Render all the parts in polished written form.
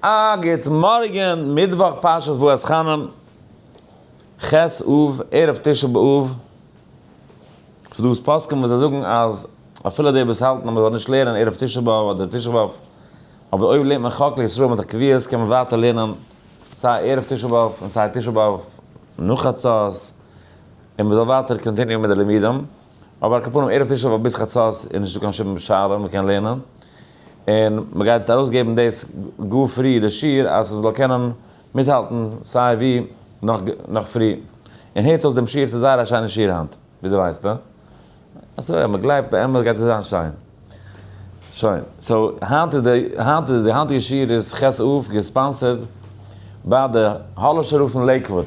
א גוט מארגן, מיטוואך פרשת ואתחנן, ח' אב, ערב תשעה באב, ס'איז דא וואס פוסקים וואס זיי זאגן אז אפילו די וואס האלטן אז מ'זאל נישט לערנען ערב תשעה באב אדער תשעה באב, אבער אויב לערנט מען חק לישראל מיט א קביעות קען מען ווייטער לערנען סיי ערב תשעה באב און סיי תשעה באב נאך חצות, און מ'זאל ווייטער continue ען מיט די לימודים, אבער על כל פנים ערב תשעה באב ביז חצות איז נישטא קיין שום שאלה מ'קען לערנען. און מען גייט ארויסגעבן דאס גאר פרי די שיעור אז מען זאל קענען מיטהאלטן סיי ווי נאך נאך פרי, און הערטס אויס דעם שיעור ס'איז זייער א שיינע שיעור היינט, וויאזוי ווייסטו? אזוי אז מען גלייבט באמת גייט עס זיין שיין. שוין, so היינט איז די היינט איז די היינטיגע שיעור איז ח' אב גע sponsor ט ביי די האלישער רב פון לעיקוואוד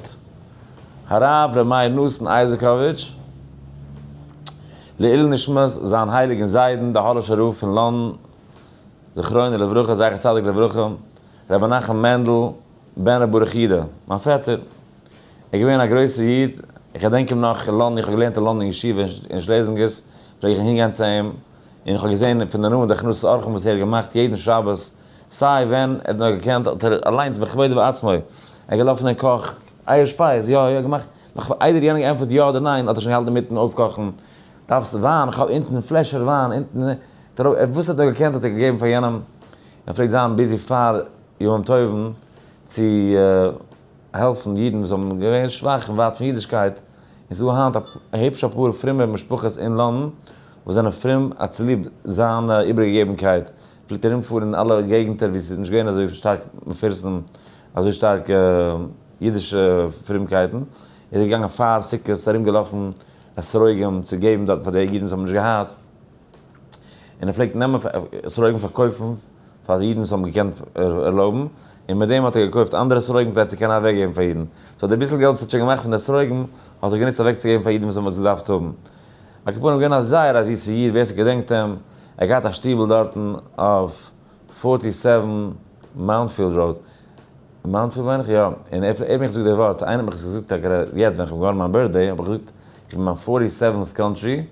הרב ר' מאיר נתן אייזיקאוויטש, לעילוי נשמת זיין הייליגן זיידן די האלישער רב פון לאנדאן זכרונו לברכה זכר צדיק לברכה רבי מנחם מענדל בן רבי ברוך יודא, מיין פעטער, ער איז געווען א גרויסער איד, איך געדענק אים נאך אין לאנדאן, איך האב געלערנט אין לאנדאן ישיבה אין שלעזינגערס, פלעג איך אהינגיין צו אים, און איך האב געזען פון די נאנט די הכנסת אורחים וואס ער האט געמאכט יעדן שבת, סיי ווען ער האט נאר געקענט האט ער אליינס בכבודו ובעצמו, ער איז געלאפן אין קאך, אייער שפייז, יא יא געמאכט, נאך איידער יענער געענטפערט יא אדער ניין האט ער שוין געהאלטן אינמיטן אויפקאכן, דארפסט וויין? כ'האב אונטן פלעשער וויין אונטן, וואס ער האט נאר געקענט האט ער געגעבן פאר יענעם, ער פלעגט זיין busy פאר ימים טובים צו העלפן אידן וואס האבן געווען שוואך און ווייט פון אידישקייט, און ס'איז דא היינט א היפש אפאר פרומע משפחות אין לאנדאן וואס זענען פרום א צוליב זיין איבערגעגעבנקייט, פלעגט ארומפארן אין אלע געגנטער וואו ס'איז נישט געווען אזוי שטארק מפורסם אזוי שטארק אידישע פרומקייטן, איז ער געגאנגען פאר סוכות ארום געלאפן אתרוגים צו געבן דארטן פאר די אידן וואס האבן נישט געהאט, און ער פלעגט נעמען אתרוגים פארקויפן פאר די אידן וואס האבן געקענט ערלויבן, און מיט דעם האט ער געקויפט אנדערע אתרוגים כדי צו קענען אוועקגעבן פאר אידן, so די ביסל געלט וואס ער האט שוין געמאכט פון די אתרוגים האט ער גענוצט אוועקצוגעבן פאר אידן וואס האבן עס געדארפט האבן. על כל פנים געווען א זייער א זיסע איד, ווער ס'געדענקט אים, ער האט געהאט א שטיבל דארטן אויף forty seven Mountfield Road, Mountfield מיין איך, יא, און ער האט מיך געזאגט די ווארט, איינער האט מיך עס געזאגט טאקע יעצט ווען איך בין געווארן מיין birthday, האב איך געזאגט איך בין מיין forty seventh country,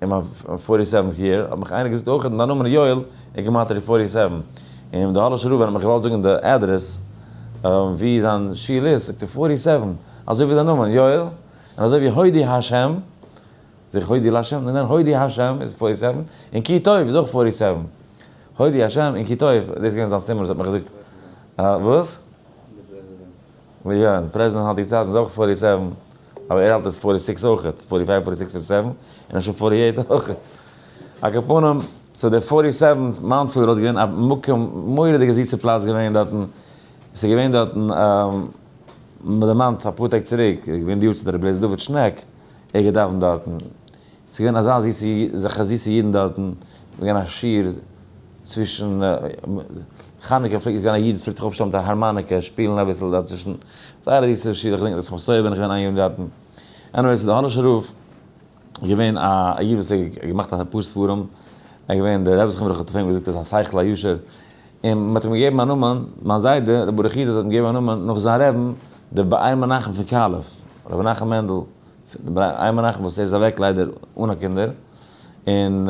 אין מיין forty seventh year, האט מיך איינער געזאגט אויך דיין נאמען איז יואל, איך גמטריא forty seven, און די האלישער רב ווען ער האט מיך געוואלט זאגן די אדרעס ווי זיין שול איז, זאגט ער forty seven, אזוי ווי דיין נאמען יואל, און אזוי ווי הודי השם, זיך הודי להשם, ניין ניין הודי השם איז forty seven, און כי טוב איז אויך forty seven. הודי השם און כי טוב, דאס איז געווען זיין סימן וואס האט מיך געזאגט. וואס? יא, די פרעזידענט היינטיגע צייטן איז אויך forty seven, אבער ער האלט עס forty six אויכעט, forty five, forty six, forty seven, און אפשר forty eight אויכעט. על כל פנים, so דער forty seven Mountfield Road איז געווען א מקום, מורא'דיגע זיסע פלאץ געווען דארטן, עס איז געווען דארטן, מען דערמאנט אפאר טעג צוריק, איז געווען די יארצייט רבי אליעזר דוד שנעק, ער האט געדאווענט דארטן, ס'איז געווען אזא זיסע זיך זיסע אידן דארטן, געווען א שיעור צווישן חנוכה פלעגט געווען א איד וואס פלעגט זיך אויפשטעלן מיט א הארמאניקע שפילן אביסל דארט צווישן, זייער א זיסע שיעור, איך געדענק דאס כ'בין סוי בין איך געווען איין יאר דארטן, anyway ס'איז די האלישער רב געווען א איד וואס האט געמאכט אפאר ספרים, ער איז געווען דער רבי זכרונו לברכה האט אויף אים געזאגט ער איז א שכל הישר, און מען האט אים געגעבן א נאמען, מיין זיידע ר' ברוך יודא האט אים געגעבן א נאמען נאך זיין רעבן דער באר מנחם פון קאלוב, רבי מנחם מענדל פון באר מנחם וואס ער איז אוועק ליידער אן א קינדער, און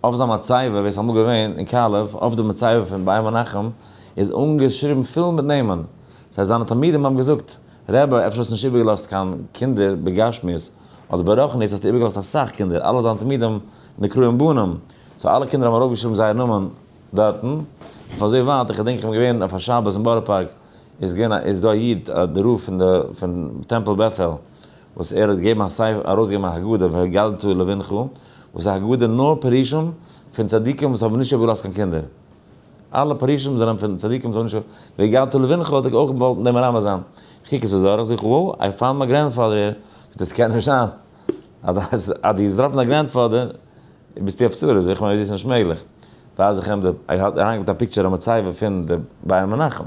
אויף זיין מצבה, ווער ס'איז אמאל געווען אין קאלוב, אויף די מצבה פון באר מנחם איז אנגעשריבן פול מיט נעמען, זיי זיינע תלמידים האבן געזאגט, רבי אפשר האסטו נישט איבערגעלאזט קיין קינדער בגשמיות, אדער ברוחניות האסטו איבערגעלאזט אסאך קינדער, אלע דיינע תלמידים נקראים בנים, so אלע קינדער האבן ארויפגעשריבן זייער נאמען דארטן, אויף אזוי ווייט, איך געדענק איך בין געווען אויף א שבת אין בארא פארק, איז געווען א איז דא א איד די רב פון די פון טעמפל בעטהעל, וואס ער האט געגעבן א ספר ארויסגעגעבן א הגדה והגדת לבנך, וואס איז א הגדה נאר פירושים פון צדיקים וואס האבן נישט איבערגעלאזט קיין קינדער, אלע פירושים זענען פון צדיקים וואס האבן נישט, והגדת לבנך האט ער אויך געוואלט אין דעם מרמז זיין, איך קוק עס אדורך זאג איך wow I found my grandfather here, דאס קען נישט זיין אז אז דו האסט געטראפן דיין grandfather ביסטו אויף צרות, איך מיין דאס איז נישט מעגליך. ווייז איך אים די, ער האט אריינגעלייגט א picture א מצבה פון די באר מנחם,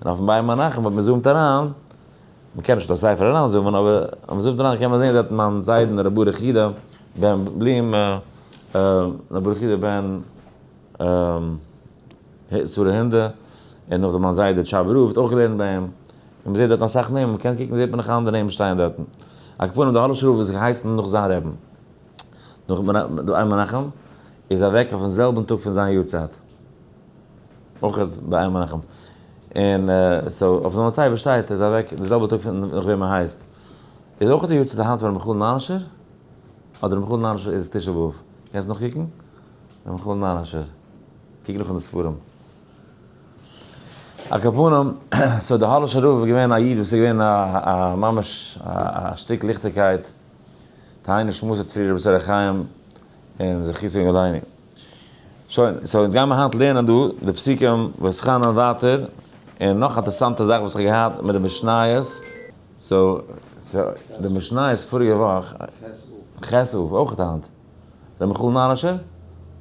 און אויפן באר מנחם אויב מען zoom ט אריין, מען קען נישט מיט א ספר אריין zoom ען, אבער אויב מען zoom ט אריין קען מען זען דארט מיין זיידן ר' ברוך יודא בן בלום, ר' ברוך יודא בן שרה הינדא, און נאכדעם מיין זיידע טשאבער רב האט אויך געלערנט ביי אים, און מען זעט דארטן אסאך נעמען, מען קען קוקן זעט מען נאך אנדערע נעמען שטייען דארטן. על כל פנים די האלישער רב איז געהייסן נאך זיין רעבן. נאך ר' מנחם איז אוועק אויפן זעלבן טאג פון זיין יארצייט. אויך ביי איין מנחם. און so אויף זיין מצבה שטייט איז אוועק די זעלבע טאג פון נאך וועם ער הייסט. איז אויך די יארצייט היינט פון ר' מיכאל נאנישער? אדער ר' מיכאל נאנישער איז תשעה באב? קענסט נאכקוקן? ר' מיכאל נאנישער. קוק נאך אין די ספרים. על כל פנים, so די האלישער רב איז געווען א איד וואס איז געווען א ממש א שטיק ליכטיגקייט, תהא נשמתו צרורה בצרור החיים און זכותו יגן עלינו. שוין, so אונז גיימער היינט לערנען דא די פסוקים ואתחנן ווייטער, און נאך א אינטערעסאנטע זאך וואס איך האב געהאט מיט די משניות, so די משניות פאריגע וואך, ח' אב, אויך היינט, ר' מיכאל נאראשער,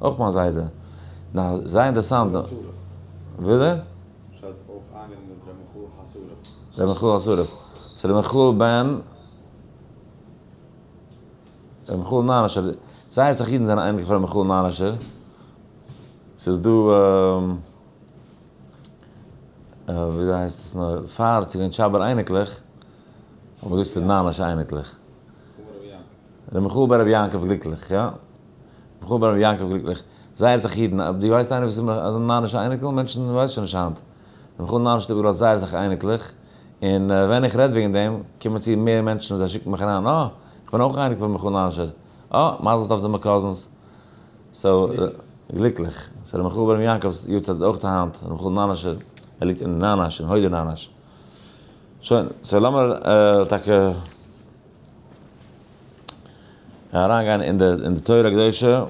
אויך מיין זיידע, נא, זייער אינטערעסאנט, וויאזוי? שטייט אויך איינגענומען מיט ר' מיכאל השרף. ר' מיכאל השרף, so ר' מיכאל בן. ר' מיכאל נאראשער, זייער אסאך אידן זענען אייניקלעך פון ר' מיכאל נאראשער, ס'איז דא וויאזוי הייסט עס נאר, פאר ס'איז געווען טשאבער אייניקלעך, אבער דאס איז נאראשע אייניקלעך. ר' מיכאל בן רבי יעקב גליקליך, יא. ר' מיכאל בן רבי יעקב גליקליך, זייער אסאך אידן, דו ווייסט איינער וואס איז א נאראשע אייניקל? מענטשן ווייסן שוין נישט היינט. ר' מיכאל נאראשער האט איבערגעלאזט זייער אסאך אייניקלעך, און ווען איך רעד וועגן דעם, קומען צו מער מענטשן און זיי שיקן מיך אריין, אה! איך בין אויך אייניקל פון מיכאל נאראשער, אה! מזל טוב זענען מיר cousins. so, גליקליך. so ר' מיכאל בן ר' יעקב'ס יארצייט איז אויך היינט, ר' מיכאל נאראשער, ער ליגט אין נאנאש, אין הוידא נאנאש. שוין, so לאמיר טאקע אריינגיין אין די תורה הקדושה.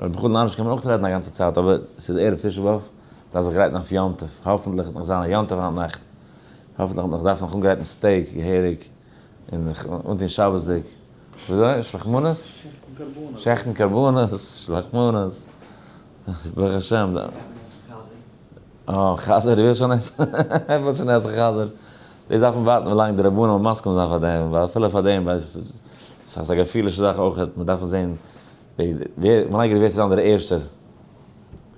ר' מיכאל נאראשער קען מען אויך רעדן א גאנצע צייט, אבער ס'איז ערב תשעה באב, מ'דארף זיך גרייטן אויף יום טוב, האפנטליך וועט נאך זיין א יום טוב היינט נאכט. האפנטליך וועט נאך דארפן נאך אנגרייטן steak געהעריג, און זיך אנטון שבת'דיג. וויאזוי? שלחמנות? שעכטן קרבנות. שעכטן קרבנות, שלחמנות. ברוך השם. אה, חזיר, דו ווילסט שוין עסן? ער וויל שוין עסן חזיר. דאס דארף מען ווארטן ווילאנג די רבנים וועלן מסכים זיין פאר דעם, ווייל אפילו פאר דעם ווייס איך, ס'איז א געפילישע זאך אויך, מען דארף זען ווער, כ'בין נייגעריג ווער ס'זאל זיין דער ערשטער.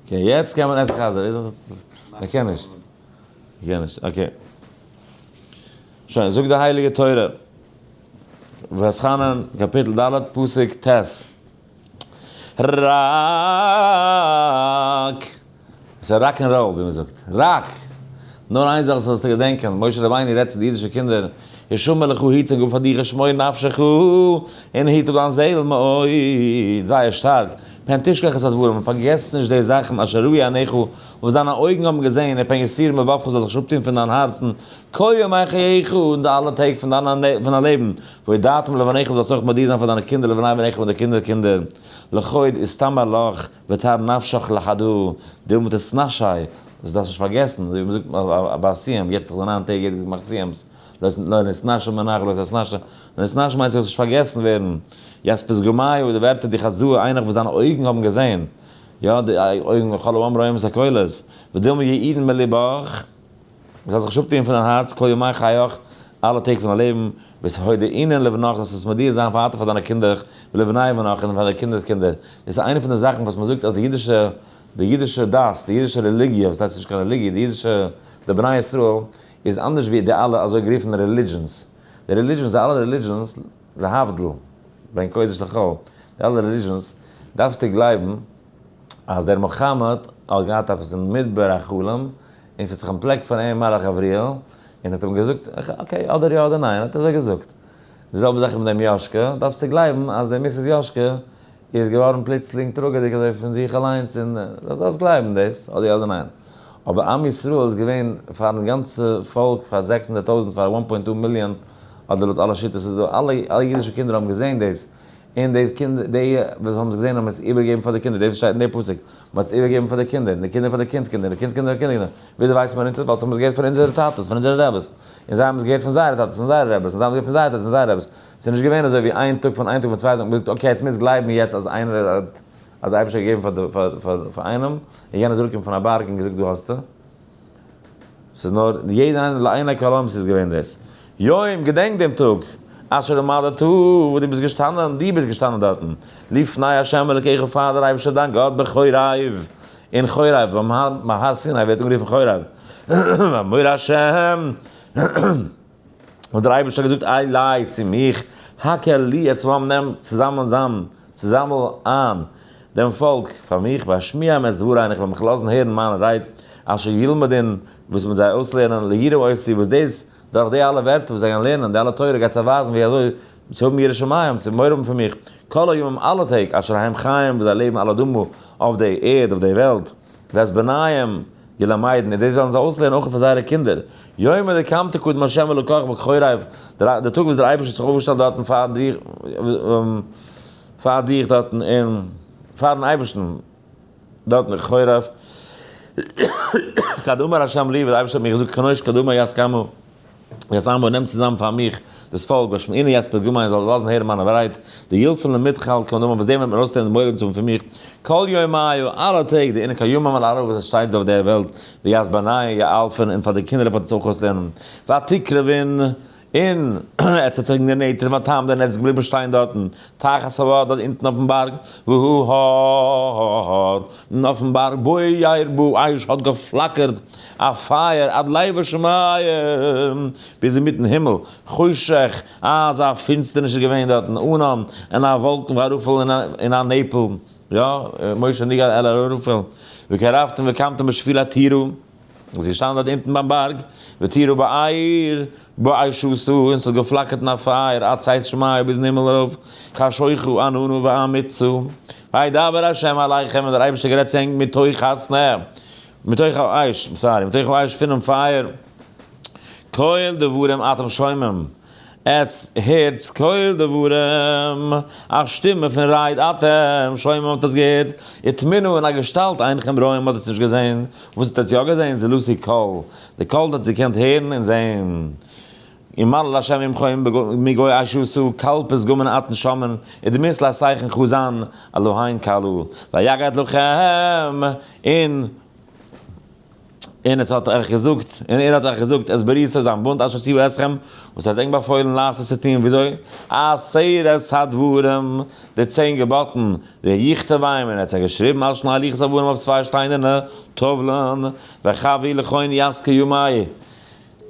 okay, יעצט קען מען עסן חזיר. מען קען נישט. קען נישט, okay. שוין, זאגט די הייליגע תורה, ואתחנן, קאפיטל ד', פסוק ט', רק, עס איז א rock and roll ווי מען זאגט, רק, נאר איין זאך זאלסטו געדענקען, משה רבינו רעדט צו די אידישע קינדער, השמר לך היט זיך אפ פאר דיך ושמור נפשך, און היט אפ דיין זעהל מאוד, זייער שטארק, פן תשכח את הדברים, און פארגעס נישט די זאכן אשר ראו עיניך, וואס דיינע אויגן האבן געזען, און פן יסורו מלבבך זאל זיך נישט אפטון פון דיין הארצן, כל ימי חייך, אין די אלע טעג פון דיין לעבן, והודעתם לבניך, דו זאלסט אויך מודיע זיין פאר דיינע קינדער, לבני בניך און די קינדער קינדער, לכוד איסתמר לך, ותער נפשך לחדא, דילמא תתנשי, וואס דארפסט נישט פארגעסן, אזוי ווי מ'זאגט ביי א סיום, יעצט איז דאך די ניין טעג יעדער מאכט סיום'ס, לא נתנשי מנח ולא תתנשי, לא נתנשי מיינט זאלסט נישט פארגעסן ווערן, ית פתגמיא, די ווערטער די חזו עיניך וואס דיינע אויגן האבן געזען, יא, די אויגן כל העם רואים את הקולות, ודילמא יעידן מלבך, זאל זיך נישט אפטוען פון דיין הארץ כל ימי חייך, אלע טעג פון דיין לעבן, ותהודיעינן לבנך, זאלסט עס מודיע זיין ווייטער פאר דיינע קינדער, ולבני בנך, און פאר די קינדער'ס קינדער. דאס איז איינע פון די זאכן וואס מען זאגט אז די אידישע, די אידישע דת, די אידישע רעליגיע, וואס הייסט נישט קיין רעליגיע, די אידישע, די בני ישראל, איז אנדערש ווי די אלע אזוי גערופענע religions. די religions, די אלע religions, להבדיל, בין קודש לחול, די אלע religions, דארפסטו גלייבן אז דער מוחמד האט געהאט עפעס אין מדבר א חלום, און ס'האט זיך אנטפלעקט פאר אים מלאך גבריאל, און האט אים געזאגט, okay, אדער יא אדער ניין, האט ער אזוי געזאגט. די זעלבע זאך מיט דעם יאשקע, דארפסטו גלייבן אז דער Mrs. יאשקע איז געווארן פלוצלינג טראגעדיג אזוי פון זיך אליינס, און דו זאלסט גלייבן דאס, אדער יא אדער ניין. אבער עם ישראל איז געווען פארן גאנצע פאלק, פאר 600,000, פאר 1.2 מיליאן, אדער לויט אלע שיטות איז דא, אלע אלע אידישע קינדער האבן געזען דאס, און די קינדער, די וואס האבן עס געזען האבן עס איבערגעגעבן פאר די קינדער, דאס שטייט אין די פסוק, מען האט עס איבערגעגעבן פאר די קינדער, און די קינדער פאר די קינדס קינדער, און די קינדס קינדער פאר די קינדער קינדער, וויאזוי ווייסט מען אונז עס? ווייל עס האבן עס געהערט פון אונזערע טאטעס, פון אונזערע רעבעס, און זיי האבן עס געהערט פון זייערע טאטעס, פון זייערע רעבעס, און זיי האבן עס געהערט פון זייערע טאטעס, פון זייערע רעבעס. ס'איז נישט געווען אזוי ווי איין טאג פון איין טאג פון צווייטן האט מען געזאגט, okay, יעצט מוז גלייבן יעצט אז איינער האט, אז דער אייבערשטער האט געגעבן פאר די, פאר, פאר, פאר איינעם, און יענער איז אראפגעקומען פון א בארג און געזאגט דא האסטו. ס'איז נאר יעדער איינער לעיני כל העם ס'איז געווען דאס. יום, געדענק דעם טאג, אשר עמדת, וואו דו ביסט געשטאנען, דו ביסט געשטאנען דארטן, לפני ה' אלוקיך פאר דער אייבערשטער דיין גאט בחורב, אין חורב, ביים הר סיני ווערט אנגערופן חורב, ויאמר ה', האט דער אייבערשטער געזאגט אלי צו מיך, הקהל לי את העם נעם צוזאמען זאם, צוזאמל איין דעם פאלק פאר מיך, והשמיעם את דברי און איך וועל מיך לאזן הערן מיינע רייד. אשר ילמדון, וואס מ'וועט זיי אויסלערנען, ליראה אותי, וואס דאס, דורך די אלע ווערטער וואס זיי גייען לערנען, די אלע תורה גייט זיי ווייזן ווי אזוי צו האבן יראת שמים, צו מורא האבן פון מיך, כל הימים אלע טעג, אשר הם חיים, וואס זיי לעבן על האדמה, אויף די ערד, אויף די וועלט, ואת בניהם ילמדון, און דאס וועלן זיי אויסלערנען אויך פאר זייערע קינדער, יומא דקמת קדם ה' אלקיך בחורב, די טאג וואס דער אייבערשטער האט זיך אויפגעשטעלט דארטן פאר דיך, פאר דיך דארטן אין, פארן אייבערשטן דארטן אין חורב, כד אמר ה' לי, וואס דער אייבערשטער האט מיר געזאגט, כנוש כדמא יסכמו. יסמו, נעם צוזאם פאר מיך דאס פאלק, והשמיעיני ית פתגמי, זאל לאזן הערן מיינע רייד, דילפין למדחל כמדומה, וואס דעם וועט מען אויסלערנען די מורא צו האבן פון מיך, כל ימיו, אלע טעג, דאינון קיימין על ארעא וואס עס שטייט זיי אויף דער וועלט, וית בניהון יאלפון, און פאר די קינדער וועט עס אויך אויסלערנען. ותקרבון, און עטס האט זיך גענענטערט, ותעמדון, און עטס איז געבליבן שטיין דארטן, תחת ההר, דארט אונטן אויפן בארג, וההר, און אויפן בארג, בוער באש, האט געפלאקערט א פייער עד לב השמים, ביז אינמיטן הימל, חושך, אזא פינסטערניש איז געווען דארטן, ענן, און א וואלקן וערפל און א נעפל, יא, משה ניגן אל הערפל, וקרבתם וקמתם בשפל התירו, און ס'איז געשטאנען דארט אונטן ביים בארג, ותירו בעיר באש עשו, און ס'האט געפלאקערט אין א פייער עד צאת שמיא ביזן הימל ארויף, חשוכו עננו והמיצו, וידבר ה' אליכם, און דער אייבערשטער האט גערעדט צו ענק מתוך הסנה. מתוך האש, sorry, מתוך האש פונעם פייער, קול דברים אתם שומעים, עטס הערטס קול דברים, א שטימע פון רייד אתם שומעים האט עטס געהערט, ותמונה און א געשטאלט אינכם רואים האט עטס נישט געזען, וואס האט עטס יא געזען, זולתי קול, די קול האט עטס געקענט הערן און זען. ימלל השם עמכם מגוי אש עשו, קל פתגמין אתון שומעין, ודמות לעשיכון חזן, אלהין כלו, ויגד לכם, און און עס האט אייך געזאגט, און ער האט אייך געזאגט, את בריתו זיין בונד אשר ציוה אתכם, וואס ער האט ענק באפוילן לעשות צו טון, וויאזוי? עשרת הדברים, די צען געבאטן, ויכתבם, און ער האט זיי געשריבן על שני לוחות אבנים אויף צוויי שטיינערנע טאוולען, וחוי לכון ית קימי.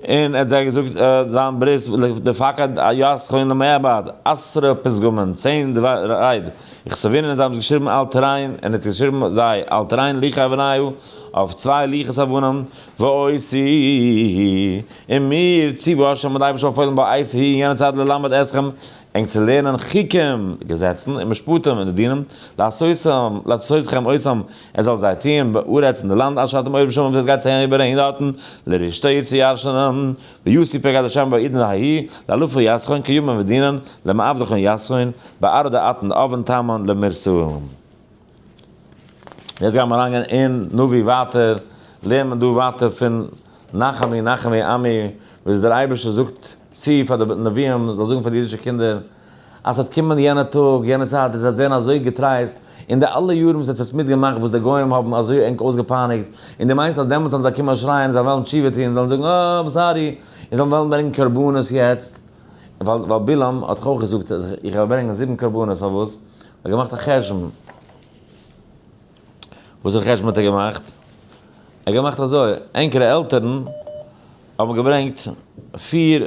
און ער האט זיי געזאגט זיין ברית לפקד יתכון למעבד עשרה פתגמין, צען רייד, וכתבינן און זיי האבן עס געשריבן על תרין, און ער האט געשריבן זיי על תרין לוחי אבניא, אויף צוויי לוחות אבנים, ואותי, און מיר ציוה ה' האט דער אייבערשטער באפוילן בעת ההיא אין יענע צייט ללמד אתכם, ענק צו לערנען חוקים, געזעצן, און משפטים, און די דינים, לעשותם, לעשותכם אותם, ער זאל זיי טוען בארץ אין די לאנד אשר אתם עוברים שמה וואס עס גייט זיי אריבער דארטן, לרשתו צו ירש'נען, ויוסי פקד השם בעידן ההיא, לאלפי יתכון קיומין ודינין, למעבדכון יתכון, בארעא דאתון אבן תמן למרסאום. יעצט גייען מיר אריינגיין אין נביא ווייטער, לערנט מען דא ווייטער פון נחמי נחמי עמי, וואס דער אייבערשטער זאגט צו פאר די נביאים זאל זאגן פאר די אידישע קינדער, אז ס'וועט קומען יענע טאג, יענע צייט, איר זאלט ווערן אזוי געטרייסט, און די אלע יארן וואס עטס האטס מיטגעמאכט וואס די גוים האבן אזוי ענק אויסגעפייניגט, און דו מיינסט אז דעמאלטס זאלן זיי קומען שרייען, זיי וועלן תשובה טון, זאלן זאגן אה, I'm sorry, און זאלן וועלן ברענגען קרבנות יעצט, ווייל ווייל בלעם האט דאך אויך געזאגט אז איך וועל ברענגען זיבן קרבנות, פארוואס? ער האט געמאכט א חשבון. וואסערע חשבון האט ער געמאכט? ער האט געמאכט אזוי, ענקערע עלטערן האבן געברענגט פיר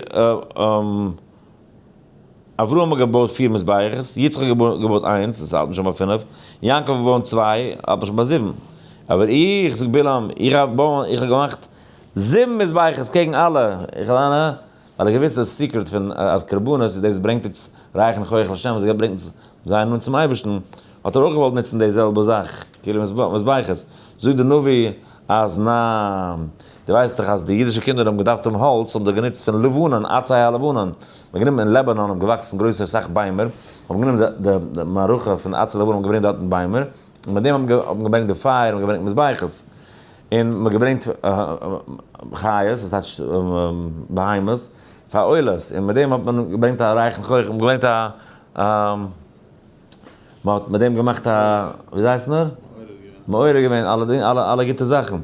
אברהם האט געבויט פיר מזבחות, יצחק האט געבויט איינס, עס האלט מען שוין ביי פינף, יעקב האט געבויט צוויי, האלט מען שוין ביי זיבן. אבער איך, זאגט בלעם, איך האב בויען, איך האב געמאכט זיבן מזבחות קעגן אלע, איך האב ווייל ער האט געוואוסט די secret פון אז קרבנות איז דאס ברענגט אונז ריח ניחוח לשם, וואס ברענגט אונז זייער נאנט צום אייבערשטן, האט ער אויך געוואלט נוצן די זעלבע זאך, כאילו מזבחות. זאגט דער נביא אז ניין, דו ווייסט דאך אז די אידישע קינדער האבן געדארפט האבן האלץ, האבן זיי גענוצט פון לבנון, עצי הלבנון, מ'האט גענומען אין לבנון האבן געוואקסן גרויסע סאך ביימער, האבן גענומען די די מערכה פון עצי לבנון האבן געברענגט דארטן ביימער, און מיט דעם האבן געברענגט די פייער און געברענגט מזבחות, און מ'האט געברענגט חיות, דאס הייסט בהמות, פאר עולות, און מיט דעם האט מען געברענגט א ריח ניחוח, מ'האט געברענגט א. מען האט מיט דעם געמאכט א, ווי הייסט נאר? מעורר געווען אלע אלע אלע גוטע זאכן.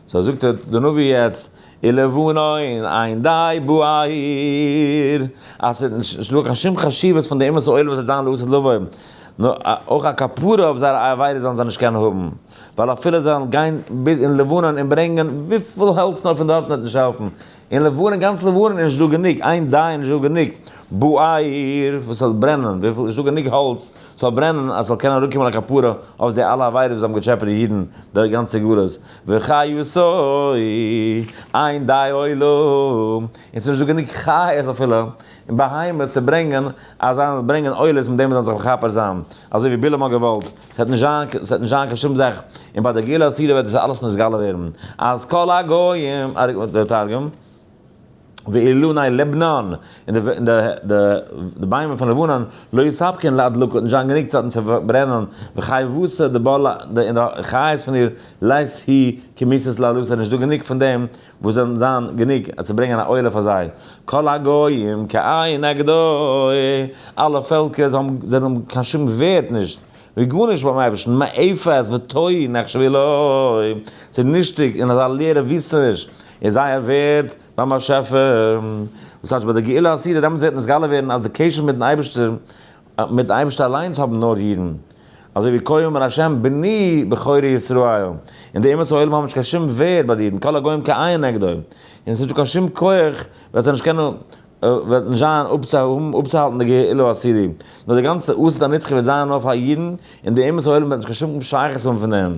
so זאגט דער נביא יעצט, ולבנון אין די בעיר, אז ס'איז נישט דא קיין שום חשיבות פון די אומות העולם וואס וועט זיין לעתיד לבוא, נאר אויך א כפרה אויף זייערע עבירות וועלן זיי נישט קענען האבן. ווייל אפילו זיי וועלן גיין ביז אין לבנון און ברענגען וויפיל האלץ נאר פון דארטן וועט נישט העלפן, אין לבנון, גאנץ לבנון איז נישט דא גענוג, איין דיין איז נישט דא גענוג בוער וואס זאל ברענען, וויפיל נישט דא גענוג האלץ זאל ברענען אז ס'זאל קענען אראפקומען א כפרה אויף די אלע עבירות וואס האבן געטשעפעט די אידן די גאנצע גלות, וחיותו אין די עולם, און ס'איז נישט דא גענוג חיות אפילו און בהמות צו ברענגען אז זיי זאלן ברענגען עולות מיט דעם זאלן זיך מכפר זיין, אזוי ווי בלעם האט געוואלט, ס'וועט נישט זיין, ס'וועט נישט זיין קיין שום זאך, און ביי די גאולה העתידה וועט דאס אלעס נתגלה ווערן, אז כל הגוים, דער תרגום, ואילני לבנון, און די ביימער פון לבנון, לא יספקון להדלקה, וועט נישט זיין גענוג צייטן צו ברענען, וחיותא דבלה, און די חיות פון איר, לית היא כמיתת לעלותא, נישט דא גענוג פון דעם וואס זאלן זיין גענוג צו ברענגען א עולה פאר זיי, כל הגוים כאין נגדו, אלע פעלקער זענען קיין שום ווערט נישט, ווי גארנישט ביים אייבערשטן, מאפס ותוהו נחשבו לו, ס'איז נישטיג און אזא לערע וויסטעניש איז זייער ווערד ביים באשעפער, וואס הייסט ביי די גאולה העתידה דעמאלטס וועט נתגלה ווערן אז די קשר מיטן אייבערשטער, מיטן אייבערשטער אליינס האבן נאר אידן, אזוי ווי כה אמר ה' בני בכורי ישראל, און די אומות העולם האבן נישט קיין שום ווערד ביי די אידן, כל הגוים כאין נגדו, און עס איז נישטא קיין שום כח וועט זיי נישט קענען וועט נישט זיין אפצוהאלטן די גאולה העתידה, נאר די גאנצע עתיד הנצחי וועט זיין נאר פאר אידן, און די אומות העולם וועט נישט קיין שום שייכות האבן פון דעם.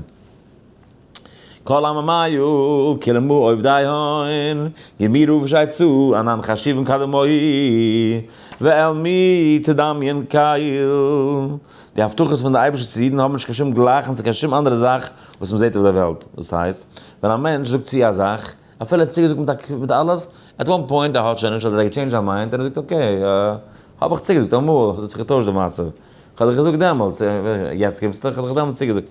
כל עממיו כלמו עובדי הון, גמירו ושייצאו אנן חשיבין קדמוהי, ואל מי תדמיין קייל. די הבטחות פון די אייבערשטער צו אידן האבן נישט קיין שום גלייכן צו קיין שום אנדערע זאך וואס מען זעט אויף דער וועלט. דאס הייסט, ווען א מענטש זאגט צו א זאך, אפילו ער האט צוגעזאגט מיט אלעס, at one point ער האט שוין נישט אדער ער האט גע change ט זיין mind און ער זאגט okay, האב איך צוגעזאגט אמאל, עס האט זיך געטוישט די מצב, כ'האב דיך געזאגט דעמאלטס, יעצט קומסטו, כ'האב דיך דעמאלטס צוגעזאגט.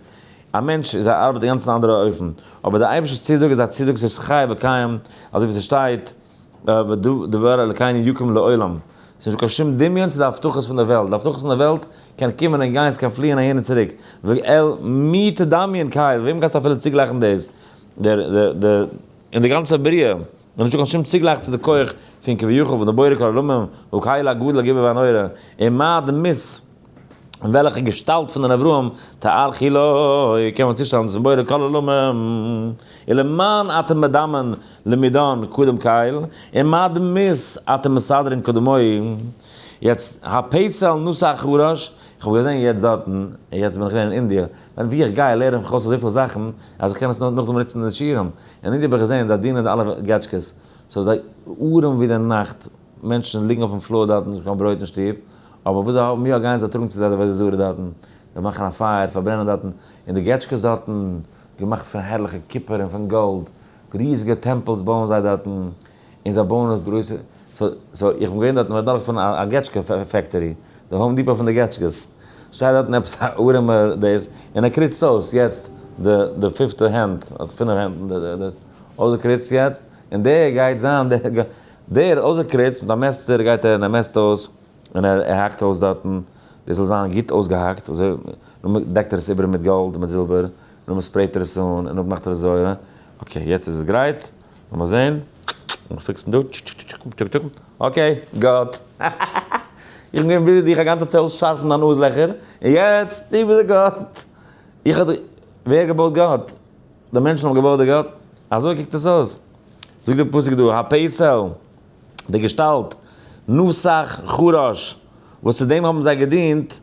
א מענטש איז א ארבעט אינגאנצן אנדערע אופן, אבער די אייבערשטער'ס צוזאג איז א צוזאג ס'איז חי וקיים, אזוי ווי ס'שטייט ודבר אלקינו יקום לעולם, ס'איז נישטא קיין שום דמיון צו די הבטחות פון די וועלט, די הבטחות פון די וועלט קען קומען און גיין, ס'קען פליען אהין און צוריק, ואל מי תדמיין קל, וועם קענסטו אפילו צוגלייכן דאס, דער דער אין די גאנצע בריאה איז נישטא קיין שום צוגלייך צו די כח פון כביכול פון די בורא כל עולמים, הוא קל הגדול הגיבור והנורא, און מה דמות. אין וועלכע געשטאלט פון די נבראים תערכי לו, קען מען צושטעלן צום בורא כל עולמים, ולמאן אתם מדמין למידן קדם קל, און מה דמות אתם מסדרין קדמוי, יעצט הפסל נשא החרש, איך האב געזען יעצט דארטן, יעצט בין איך געווען אין אינדיע, ווען ווי איך גיי לערן איך אויס אזויפיל זאכן, אז איך קען עס נאכדעם נוצן אין די שיעורים, אין אינדיע האב איך געזען זיי דינען די אלע געטשקעס, סאו זיי ארעם ווי די נאכט, מענטשן ליגן אויפן floor דארטן, נישט קיין ברויט אין שטוב, אבער וואס זיי האבן יא גייען זיי טראגן צו זייער עבודה זרה דארטן, זיי מאכן א פייער, פארברענען דארטן, און די געטשקעס דארטן, געמאכט פון הערליכע קופער און פון גאלד, ריזיגע temples בויען זיי דארטן, און זיי בויען אויס גרויסע, so so איך בין געווען דארטן, מ'איז אדורך פון א געטשקע factory, די Home Depot פון די געטשקעס, שטייט דארטן עפעס א ארעמער דאס, און ער קריצט אויס יעצט די די פיפטע הענט, פינף הענט, אויסגעקריצט יעצט, און דער גייט זיין דער דער אויסגעקריצט מיט א מעסטער גייט ער און ער מעסט אויס און ער האקט אויס דארטן, דאס זאל זיין גוט אויסגעהאקט, אזוי נאכדעם דעקט ער עס איבער מיט גאלד און מיט זילבער, נאכדעם spray ט ער עס אן און נאכדעם מאכט ער אזוי, okay יעצט איז עס גרייט, לאמיר זען, לאמיר fix ן דא, טשוק טשוק, okay גאט, איך בין געווען busy דיך א גאנצע צייט אויסשארפן דיין נאז לעכער, און יעצט דו ביסט די גאט, איך האב, ווער האט געבויט גאט? די מענטשן האבן געבויט די גאט? אזוי קוקט עס אויס, זאגט דער פסוק דא, הפסל. די געשטאלט, נוסח חרש, וואס צו דעם האבן זיי געדינט,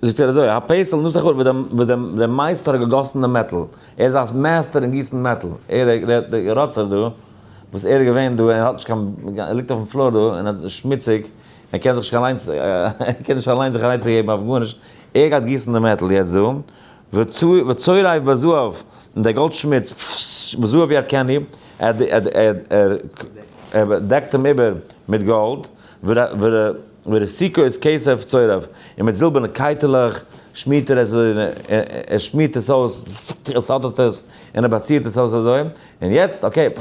זאגט ער אזוי, הפסל נוסח חרש, וואס דער מייסטער האט געגאסן די מעטל, ער איז א מייסטער אין גיסן מעטל, ער דער ראצער דא, וואס ער איז געווען דא, ער האט נישט קיין, ער ליגט אויפן floor דא, און ער איז שמוציג, ער קען זיך נישט אליינס, ער קען נישט אליינס זיך אן עצה געבן אויף גארנישט, ער גייט גיסן די מעטל יעצט דא, וצורף בזהב, און דער גאלדשמיד, בזהב ירכנו, ער דעקט אים איבער מיט גאלד, ורסיקות כסף צורף, און מיט זילבערנע קייטעלעך שמירט ער עס, ער שמירט עס אויס, ער סאטערט עס, און ער באצירט עס אויס אזוי, און יעצט, okay,